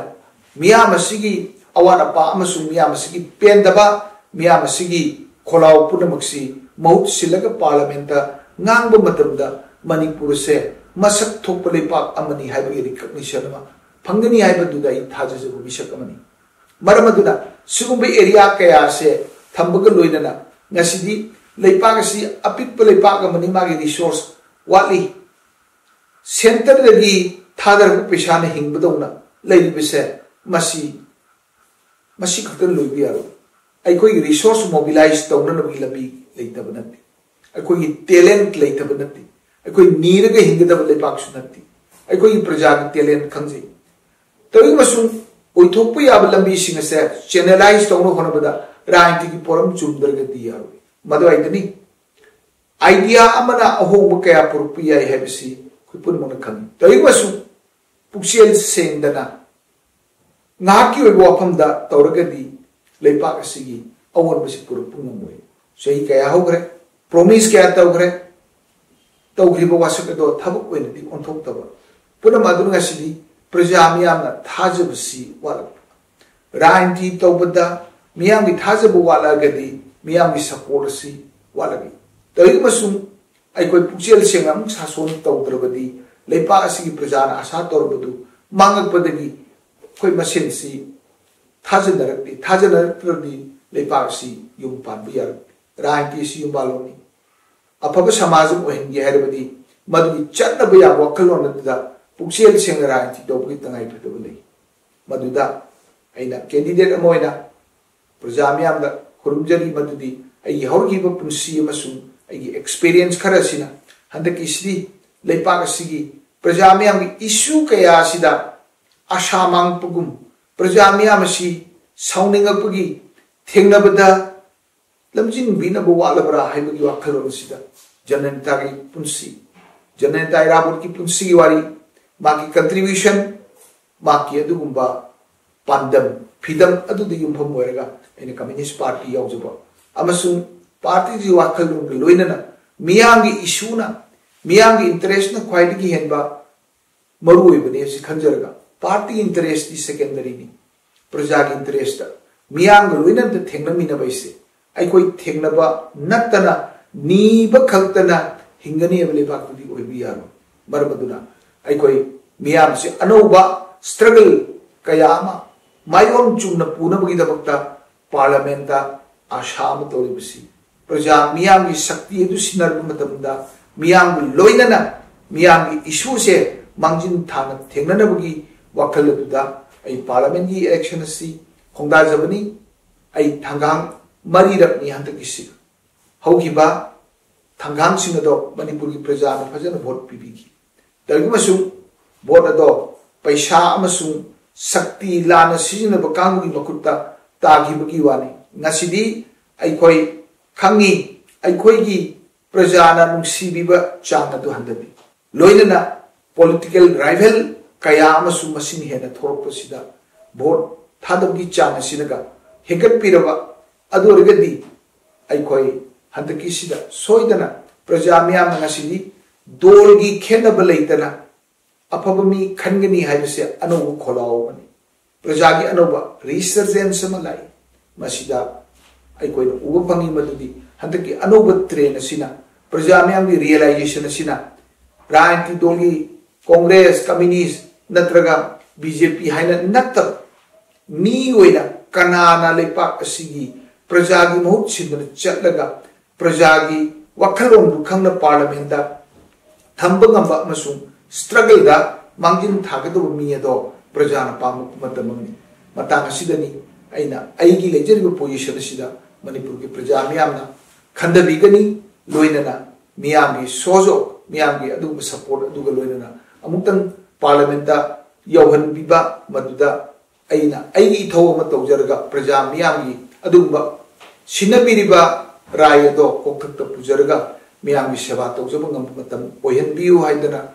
ꯃꯤꯌꯥꯝ ꯑꯁꯤꯒꯤ ꯑꯋꯥꯠ ꯑꯄꯥ ꯑꯃꯁꯨꯡ ꯃꯤꯌꯥꯝ ꯑꯁꯤꯒꯤ ꯄꯦꯟꯗꯕ, ꯃꯤꯌꯥꯝ ꯑꯁꯤꯒꯤ ꯈꯣꯜꯂꯥꯎ ꯄꯨꯝꯅꯃꯛꯁꯤ ꯃꯍꯨꯠ ꯁꯤꯜꯂꯒ Parliament ꯇ ꯉꯥꯡꯕ ꯃꯇꯝꯗ ꯃꯅꯤꯄꯨꯔ ꯑꯁꯦ ꯃꯁꯛ ꯊꯣꯛꯄ ꯂꯩꯄꯥꯛ ꯑꯃꯅꯤ ꯍꯥꯏꯕꯒꯤ recognition ꯑꯃ ꯐꯪꯒꯅꯤ ꯍꯥꯏꯕꯗꯨꯗ ꯑꯩ ꯊꯥꯖꯖꯕ ꯃꯤꯁꯛ ꯑꯃꯅꯤ꯫ ꯃꯔꯝ ꯑꯗꯨꯅ ꯁꯤꯒꯨꯝꯕ area ꯀꯌꯥ ꯑꯁꯦ ꯊꯝꯕꯒ ꯂꯣꯏꯅꯅ ꯉꯁꯤꯗꯤ ꯂꯩꯄꯥꯛ ꯑꯁꯤ ꯑꯄꯤꯛꯄ ꯂꯩꯄꯥꯛ ꯑꯃꯅꯤ, ꯃꯥꯒꯤ resource ꯋꯥꯠꯂꯤ꯫ Centre ꯗꯒꯤ ꯊꯥꯗꯔꯛꯄ ꯄꯩꯁꯥꯅ ꯍꯤꯡꯕꯗꯧꯅ ꯂꯩꯔꯤꯕꯁꯦ ꯃꯁꯤ, ꯃꯁꯤ ꯈꯛꯇ ꯂꯣꯏꯕ ꯌꯥꯔꯣꯏ꯫ ꯑꯩꯈꯣꯏꯒꯤ resource mobilise ꯇꯧꯅꯅꯕꯒꯤ ꯂꯝꯕꯤ ꯂꯩꯇꯕ ꯅꯠꯇꯦ꯫ ꯑꯩꯈꯣꯏꯒꯤ talent ꯂꯩꯇꯕ ꯅꯠꯇꯦ꯫ ꯑꯩꯈꯣꯏ ꯅꯤꯔꯒ ꯍꯤꯡꯒꯗꯕ ꯂꯩꯄꯥꯛꯁꯨ ꯅꯠꯇꯦ꯫ ꯑꯩꯈꯣꯏꯒꯤ ꯄ꯭ꯔꯖꯥꯒꯤ talent ꯈꯪꯖꯩ꯫ ꯇꯧꯏ ꯑꯃꯁꯨꯡ ꯑꯣꯏꯊꯣꯛꯄ ꯌꯥꯕ ꯂꯝꯕꯤꯁꯤꯡ ꯑꯁꯦ channelise ꯇꯧꯅꯕ ꯍꯣꯠꯅꯕꯗ ꯔꯥꯖꯅꯤꯇꯤꯒꯤ ꯄꯣꯔꯝ ꯆꯨꯝꯗ꯭ꯔꯒꯗꯤ ꯌꯥꯔꯣꯏ꯫ ꯃꯗꯨꯋꯥꯏꯗꯅꯤ idea ꯑꯃꯅ ꯑꯍꯣꯡꯕ ꯀꯌꯥ ꯄꯨꯔꯛꯄ ꯌꯥꯏ ꯍꯥꯏꯕꯁꯤ ꯑꯩꯈꯣꯏ ꯄꯨꯝꯅꯃꯛꯅ ꯈꯪꯏ꯫ ꯇꯧꯏꯒꯨꯝꯕꯁꯨ ꯄꯨꯛꯆꯦꯜ ꯁꯦꯡꯗꯅ ꯉꯥꯏꯍꯥꯛꯀꯤ ꯑꯣꯏꯕ ꯋꯥꯐꯝꯗ ꯇꯧꯔꯒꯗꯤ ꯂꯩꯄꯥꯛ ꯑꯁꯤꯒꯤ ꯑꯑꯣꯟꯕꯁꯤ ꯄꯨꯔꯛꯄ ꯉꯝꯃꯣꯏ꯫ ꯆꯍꯤ ꯀꯌꯥ ꯍꯧꯈ꯭ꯔꯦ, promise ꯀꯌꯥ ꯇꯧꯈ꯭ꯔꯦ, ꯇꯧꯈ꯭ꯔꯤꯕ ꯋꯥꯁꯛ ꯑꯗꯣ ꯊꯕꯛ ꯑꯣꯏꯅꯗꯤ ꯑꯣꯟꯊꯣꯛꯇꯕ꯫ ꯄꯨꯝꯅꯃꯛ ꯑꯗꯨꯅ ꯉꯁꯤꯗꯤ ꯄ꯭ꯔꯖꯥ ꯃꯤꯌꯥꯝꯅ ꯊꯥꯖꯕꯁꯤ ꯋꯥꯠꯂꯛꯄ꯫ ꯔꯥꯖꯅꯤꯇꯤ ꯇꯧꯕꯗ ꯃꯤꯌꯥꯝꯒꯤ ꯊꯥꯖꯕ ꯋꯥꯠꯂꯛꯑꯒꯗꯤ ꯃꯤꯌꯥꯝꯒꯤ support ꯑꯁꯤ ꯋꯥꯠꯂꯛꯏ꯫ ꯇꯧꯏꯒꯨꯝꯕꯁꯨꯡ ꯑꯩꯈꯣꯏ ꯄꯨꯛꯆꯦꯜ ꯁꯦꯡꯅ ꯑꯃꯨꯛ ꯁꯥꯁꯣꯟ ꯇꯧꯗ꯭ꯔꯕꯗꯤ ꯂꯩꯄꯥꯛ ꯑꯁꯤꯒꯤ ꯄ꯭ꯔꯖꯥꯅ ꯑꯁꯥ ꯇꯧꯔꯕꯗꯨ ꯃꯥꯡꯉꯛꯄꯗꯒꯤ ꯑꯩꯈꯣꯏ ꯃꯁꯦꯟꯁꯤ ꯊꯥꯖꯅꯔꯛꯇꯦ꯫ ꯊꯥꯖꯅꯔꯛꯇ꯭ꯔꯕꯗꯤ ꯂꯩꯄꯥꯛ ꯑꯁꯤ ꯌꯨꯝ ꯄꯥꯟꯕ ꯌꯥꯔꯛꯇꯦ꯫ ꯔꯥꯖꯅꯤꯇꯤ ꯑꯁꯤ ꯌꯨꯝꯕꯥꯜꯂꯣꯟꯅꯤ꯫ ꯑꯐꯕ ꯁꯃꯥꯖ ꯑꯃ ꯑꯣꯏꯍꯟꯒꯦ ꯍꯥꯏꯔꯕꯗꯤ ꯃꯗꯨꯒꯤ ꯆꯠꯅꯕ ꯌꯥꯕ ꯋꯥꯈꯜꯂꯣꯟ ꯑꯗꯨꯗ ꯄꯨꯛꯆꯦꯜ ꯁꯦꯡꯅ ꯔꯥꯖꯅꯤꯇꯤ ꯇꯧꯕꯒꯤ ꯇꯉꯥꯏꯐꯗꯕ ꯂꯩ꯫ ꯃꯗꯨꯗ ꯑꯩꯅ candidate ꯑꯃ ꯑꯣꯏꯅ ꯄ꯭ꯔꯖꯥ ꯃꯤꯌꯥꯝꯗ ꯈꯨꯔꯨꯝꯖꯔꯤ ꯃꯗꯨꯗꯤ ꯑꯩꯒꯤ ꯍꯧꯔꯛꯈꯤꯕ ꯄꯨꯟꯁꯤ ꯑꯃꯁꯨꯡ ꯑꯩꯒꯤ experience ꯈꯔ ꯑꯁꯤꯅ ꯍꯟꯗꯛꯀꯤꯁꯤꯗꯤ ꯂꯩꯄꯥꯛ ꯑꯁꯤꯒꯤ ꯄ꯭ꯔꯖꯥ ꯃꯤꯌꯥꯝꯒꯤ issue ꯀꯌꯥ ꯑꯁꯤꯗ ꯑꯁꯥ ꯃꯥꯡꯂꯛꯄꯒꯨꯝ ꯄ꯭ꯔꯖꯥ ꯃꯤꯌꯥꯝ ꯑꯁꯤ ꯁꯥꯎꯅꯤꯡꯂꯛꯄꯒꯤ ꯊꯦꯡꯅꯕꯗ ꯂꯝꯖꯤꯡꯕꯤꯅꯕ ꯋꯥꯠꯂꯕ꯭ꯔꯥ ꯍꯥꯏꯕꯒꯤ ꯋꯥꯈꯜꯂꯣꯟ ꯑꯁꯤꯗ ꯖꯅꯅꯦꯇꯥꯒꯤ ꯄꯨꯟꯁꯤ, ꯖꯅꯅꯦꯇꯥ ꯏꯔꯥꯕꯣꯠꯀꯤ ꯄꯨꯟꯁꯤꯒꯤ ꯋꯥꯔꯤ, ꯃꯥꯒꯤ contribution, ꯃꯍꯥꯛꯀꯤ ꯑꯗꯨꯒꯨꯝꯕ ꯄꯥꯟꯗꯝ, ꯐꯤꯗꯝ ꯑꯗꯨꯗ ꯌꯨꯝꯐꯝ ꯑꯣꯏꯔꯒ ꯑꯩꯅ ꯀꯝꯌꯨꯅꯤꯁ ꯄꯥꯔꯇꯤ ꯌꯥꯎꯖꯕ ꯑꯃꯁꯨꯡ ꯄꯥꯔꯇꯤꯒꯤ ꯋꯥꯈꯜꯂꯣꯟꯒ ꯂꯣꯏꯅꯅ ꯃꯤꯌꯥꯝꯒꯤ ꯏꯁꯨꯅ, ꯃꯤꯌꯥꯝꯒꯤ ꯏꯟꯇꯔꯦꯁꯅ ꯈ꯭ꯋꯥꯏꯗꯒꯤ ꯍꯦꯟꯕ ꯃꯔꯨ ꯑꯣꯏꯕꯅꯤ ꯍꯥꯏꯕꯁꯤ ꯈꯟꯖꯔꯒ, ꯄꯥꯔꯇꯤ ꯏꯟꯇꯔꯦꯁꯇꯤ ꯁꯦꯀꯦꯟꯗꯔꯤꯅꯤ꯫ ꯄ꯭ꯔꯖꯥꯒꯤ ꯏꯟꯇꯔꯦꯁꯇ ꯃꯤꯌꯥꯝꯒ ꯂꯣꯏꯅꯅ ꯊꯦꯡꯅꯃꯤꯟꯅꯕ ꯍꯥꯏꯁꯦ ꯑꯩꯈꯣꯏ ꯊꯦꯡꯅꯕ ꯅꯠꯇꯅ ꯅꯤꯕ ꯈꯛꯇꯅ ꯍꯤꯡꯒꯅꯤ ꯍꯥꯏꯕ ꯂꯩꯕꯥꯛꯇꯨꯗꯤ ꯑꯣꯏꯕ ꯌꯥꯔꯣꯏ꯫ ꯃꯔꯝ ꯑꯗꯨꯅ ꯑꯩꯈꯣꯏ ꯃꯤꯌꯥꯝꯁꯤ ꯑꯅꯧꯕ ꯁ꯭ꯇ꯭ꯔꯒꯜ ꯀꯌꯥ ꯑꯃ ꯃꯥꯏꯑꯣꯟ ꯆꯨꯝꯅ ꯄꯨꯅꯕꯒꯤꯗꯃꯛꯇ ꯄꯥꯔꯂꯤꯌꯥꯃꯦꯟꯗ ꯑꯥꯁꯥ ꯑꯃ ꯇꯧꯔꯤꯕꯁꯤ, ꯄ꯭ꯔꯖꯥ ꯃꯤꯌꯥꯝꯒꯤ ꯁꯛꯇꯤ ꯑꯗꯨ ꯁꯤꯟꯅꯔꯛꯄ ꯃꯇꯝꯗ ꯃꯤꯌꯥꯝꯒ ꯂꯣꯏꯅꯅ ꯃꯤꯌꯥꯝꯒꯤ ꯏꯁꯨꯁꯦ ꯃꯥꯡꯖꯤꯟ ꯊꯥꯅ ꯊꯦꯡꯅꯅꯕꯒꯤ ꯋꯥꯈꯜ ꯑꯗꯨꯗ ꯑꯩ ꯄꯥꯔꯂꯤꯌꯥꯃꯦꯟꯒꯤ ꯏꯂꯦꯛꯁꯟ ꯑꯁꯤ ꯈꯣꯡꯗꯥꯖꯕꯅꯤ꯫ ꯑꯩ ꯊꯪꯒꯥꯡ ꯃꯔꯤꯔꯛꯅꯤ ꯍꯟꯗꯛꯀꯤꯁꯤ꯫ ꯍꯧꯈꯤꯕ ꯊꯪꯒꯥꯡꯁꯤꯡ ꯑꯗꯣ ꯃꯅꯤꯄꯨꯔꯒꯤ ꯄ꯭ꯔꯖꯥꯅ ꯐꯖꯅ ꯚꯣꯠ ꯄꯤꯕꯤꯈꯤ꯫ ꯀꯔꯤꯒꯨꯝꯕꯁꯨ ꯚꯣꯠ ꯑꯗꯣ ꯄꯩꯁꯥ ꯑꯃꯁꯨꯡ ꯁꯛꯇꯤ ꯂꯥꯟꯅ ꯁꯤꯖꯤꯟꯅꯕ ꯀꯥꯡꯕꯨꯒꯤ ꯃꯈꯨꯠꯇ ꯇꯥꯈꯤꯕꯒꯤ ꯋꯥꯅꯤ꯫ ꯉꯁꯤꯗꯤ ꯑꯩꯈꯣꯏ ꯈꯪꯉꯤ, ꯑꯩꯈꯣꯏꯒꯤ ꯄ꯭ꯔꯖꯥꯅ ꯅꯨꯡꯁꯤꯕꯤꯕ ꯆꯥꯡ ꯑꯗꯨ ꯍꯟꯊꯕꯤ꯫ ꯂꯣꯏꯅꯅ ꯄꯣꯂꯤꯇꯤꯀꯦꯜ ꯔꯥꯏꯚꯦꯜ ꯀꯌꯥ ꯑꯃꯁꯨ ꯃꯁꯤꯡ ꯍꯦꯟꯅ ꯊꯣꯛꯂꯛꯄꯁꯤꯗ ꯚꯣꯠ ꯊꯥꯗꯕꯒꯤ ꯆꯥꯡ ꯑꯁꯤꯅꯒ ꯍꯦꯟꯒꯠꯄꯤꯔꯕ ꯑꯗꯨ ꯑꯣꯏꯔꯒꯗꯤ ꯑꯩꯈꯣꯏ ꯍꯟꯗꯛꯀꯤꯁꯤꯗ ꯁꯣꯏꯗꯅ ꯄ꯭ꯔꯖꯥ ꯃꯤꯌꯥꯝꯅ ꯉꯁꯤꯗꯤ ꯗꯣꯜꯒꯤ ꯈꯦꯠꯅꯕ ꯂꯩꯇꯅ ꯑꯐꯕ ꯃꯤ ꯈꯟꯒꯅꯤ ꯍꯥꯏꯕꯁꯦ ꯑꯅꯧꯕ ꯈꯣꯜꯂꯥꯎ ꯑꯃꯅꯤ꯫ ꯄ꯭ꯔꯖꯥꯒꯤ ꯑꯅꯧꯕ ꯔꯤꯁꯔꯖꯦꯟꯁ ꯑꯃ ꯂꯥꯛꯏ꯫ ꯃꯁꯤꯗ ꯑꯩꯈꯣꯏꯅ ꯎꯕ ꯐꯪꯉꯤ ꯃꯗꯨꯗꯤ ꯍꯟꯗꯛꯀꯤ ꯑꯅꯧꯕ ꯇ꯭ꯔꯦꯟ ꯑꯁꯤꯅ ꯄ꯭ꯔꯖꯥ ꯃꯤꯌꯥꯝꯒꯤ ꯔꯤꯌꯦꯂꯥꯏꯖꯦꯁꯟ ꯑꯁꯤꯅ ꯔꯥꯖꯅꯤꯇꯤ ꯗꯣꯜꯒꯤ ꯀꯣꯡꯒ꯭ꯔꯦꯁ, ꯀꯝꯌꯨꯅꯤꯁ ꯅꯠꯇ꯭ꯔꯒ ꯕꯤ ꯖꯦ ꯄꯤ ꯍꯥꯏꯅ ꯅꯠꯇꯕ ꯃꯤ ꯑꯣꯏꯅ ꯀꯅꯥꯅ ꯂꯩꯄꯥꯛ ꯑꯁꯤꯒꯤ ꯄ꯭ꯔꯖꯥꯒꯤ ꯃꯍꯨꯠ ꯁꯤꯟꯗꯨꯅ ꯆꯠꯂꯒ ꯄ꯭ꯔꯖꯥꯒꯤ ꯋꯥꯈꯜꯂꯣꯟꯗꯨ ꯈꯪꯅ ꯄꯥꯔꯂꯤꯌꯥꯃꯦꯟꯗ ꯊꯝꯕ ꯉꯝꯕ ꯑꯃꯁꯨꯡ ꯁ꯭ꯇ꯭ꯔꯒꯜꯗ ꯃꯥꯡꯖꯤꯟ ꯊꯥꯒꯗꯧꯕ ꯃꯤ ꯑꯗꯣ ꯄ꯭ꯔꯖꯥꯅ ꯄꯥꯝꯂꯛꯄ ꯃꯇꯝ ꯑꯃꯅꯤ꯫ ꯃꯇꯥꯡ ꯑꯁꯤꯗꯅꯤ ꯑꯩꯅ ꯑꯩꯒꯤ ꯂꯩꯖꯔꯤꯕ ꯄꯣꯖꯤꯁꯟ ꯑꯁꯤꯗ ꯃꯅꯤꯄꯨꯔꯒꯤ ꯄ꯭ꯔꯖꯥ ꯃꯤꯌꯥꯝꯅ ꯈꯟꯊꯕꯤꯒꯅꯤ, ꯂꯣꯏꯅꯅ ꯃꯤꯌꯥꯝꯒꯤ ꯁꯣꯖꯣ, ꯃꯤꯌꯥꯝꯒꯤ ꯑꯗꯨꯒꯨꯝꯕ ꯁꯄꯣꯔꯠ ꯑꯗꯨꯒ ꯂꯣꯏꯅꯅ ꯑꯃꯨꯛꯇꯪ ꯄꯥꯔꯂꯤꯌꯥꯃꯦꯟꯗ ꯌꯧꯍꯟꯕꯤꯕ, ꯃꯗꯨꯗ ꯑꯩꯅ ꯑꯩꯒꯤ ꯏꯊꯧ ꯑꯃ ꯇꯧꯖꯔꯒ ꯄ꯭ꯔꯖꯥ ꯃꯤꯌꯥꯝꯒꯤ ꯑꯗꯨꯒꯨꯝꯕ ꯁꯤꯟꯅꯕꯤꯔꯤꯕ ꯔꯥꯏ ꯑꯗꯣ ꯀꯣꯛꯊꯛꯇ ꯄꯨꯖꯔꯒ ꯃꯤꯌꯥꯝꯒꯤ ꯁꯦꯕꯥ ꯇꯧꯖꯕ ꯉꯝꯕ ꯃꯇꯝ ꯑꯣꯏꯍꯟꯕꯤꯌꯨ ꯍꯥꯏꯗꯅ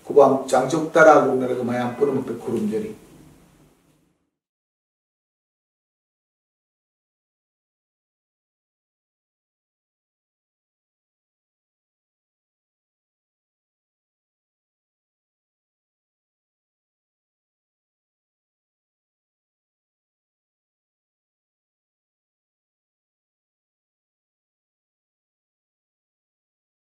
ꯈꯨꯕꯥꯝ ꯆꯥꯡꯆꯨꯞ ꯇꯔꯥ ꯂꯣꯡꯅꯔꯒ ꯃꯌꯥꯝ ꯄꯨꯝꯅꯃꯛꯇ ꯈꯨꯔꯨꯝꯖꯔꯤ꯫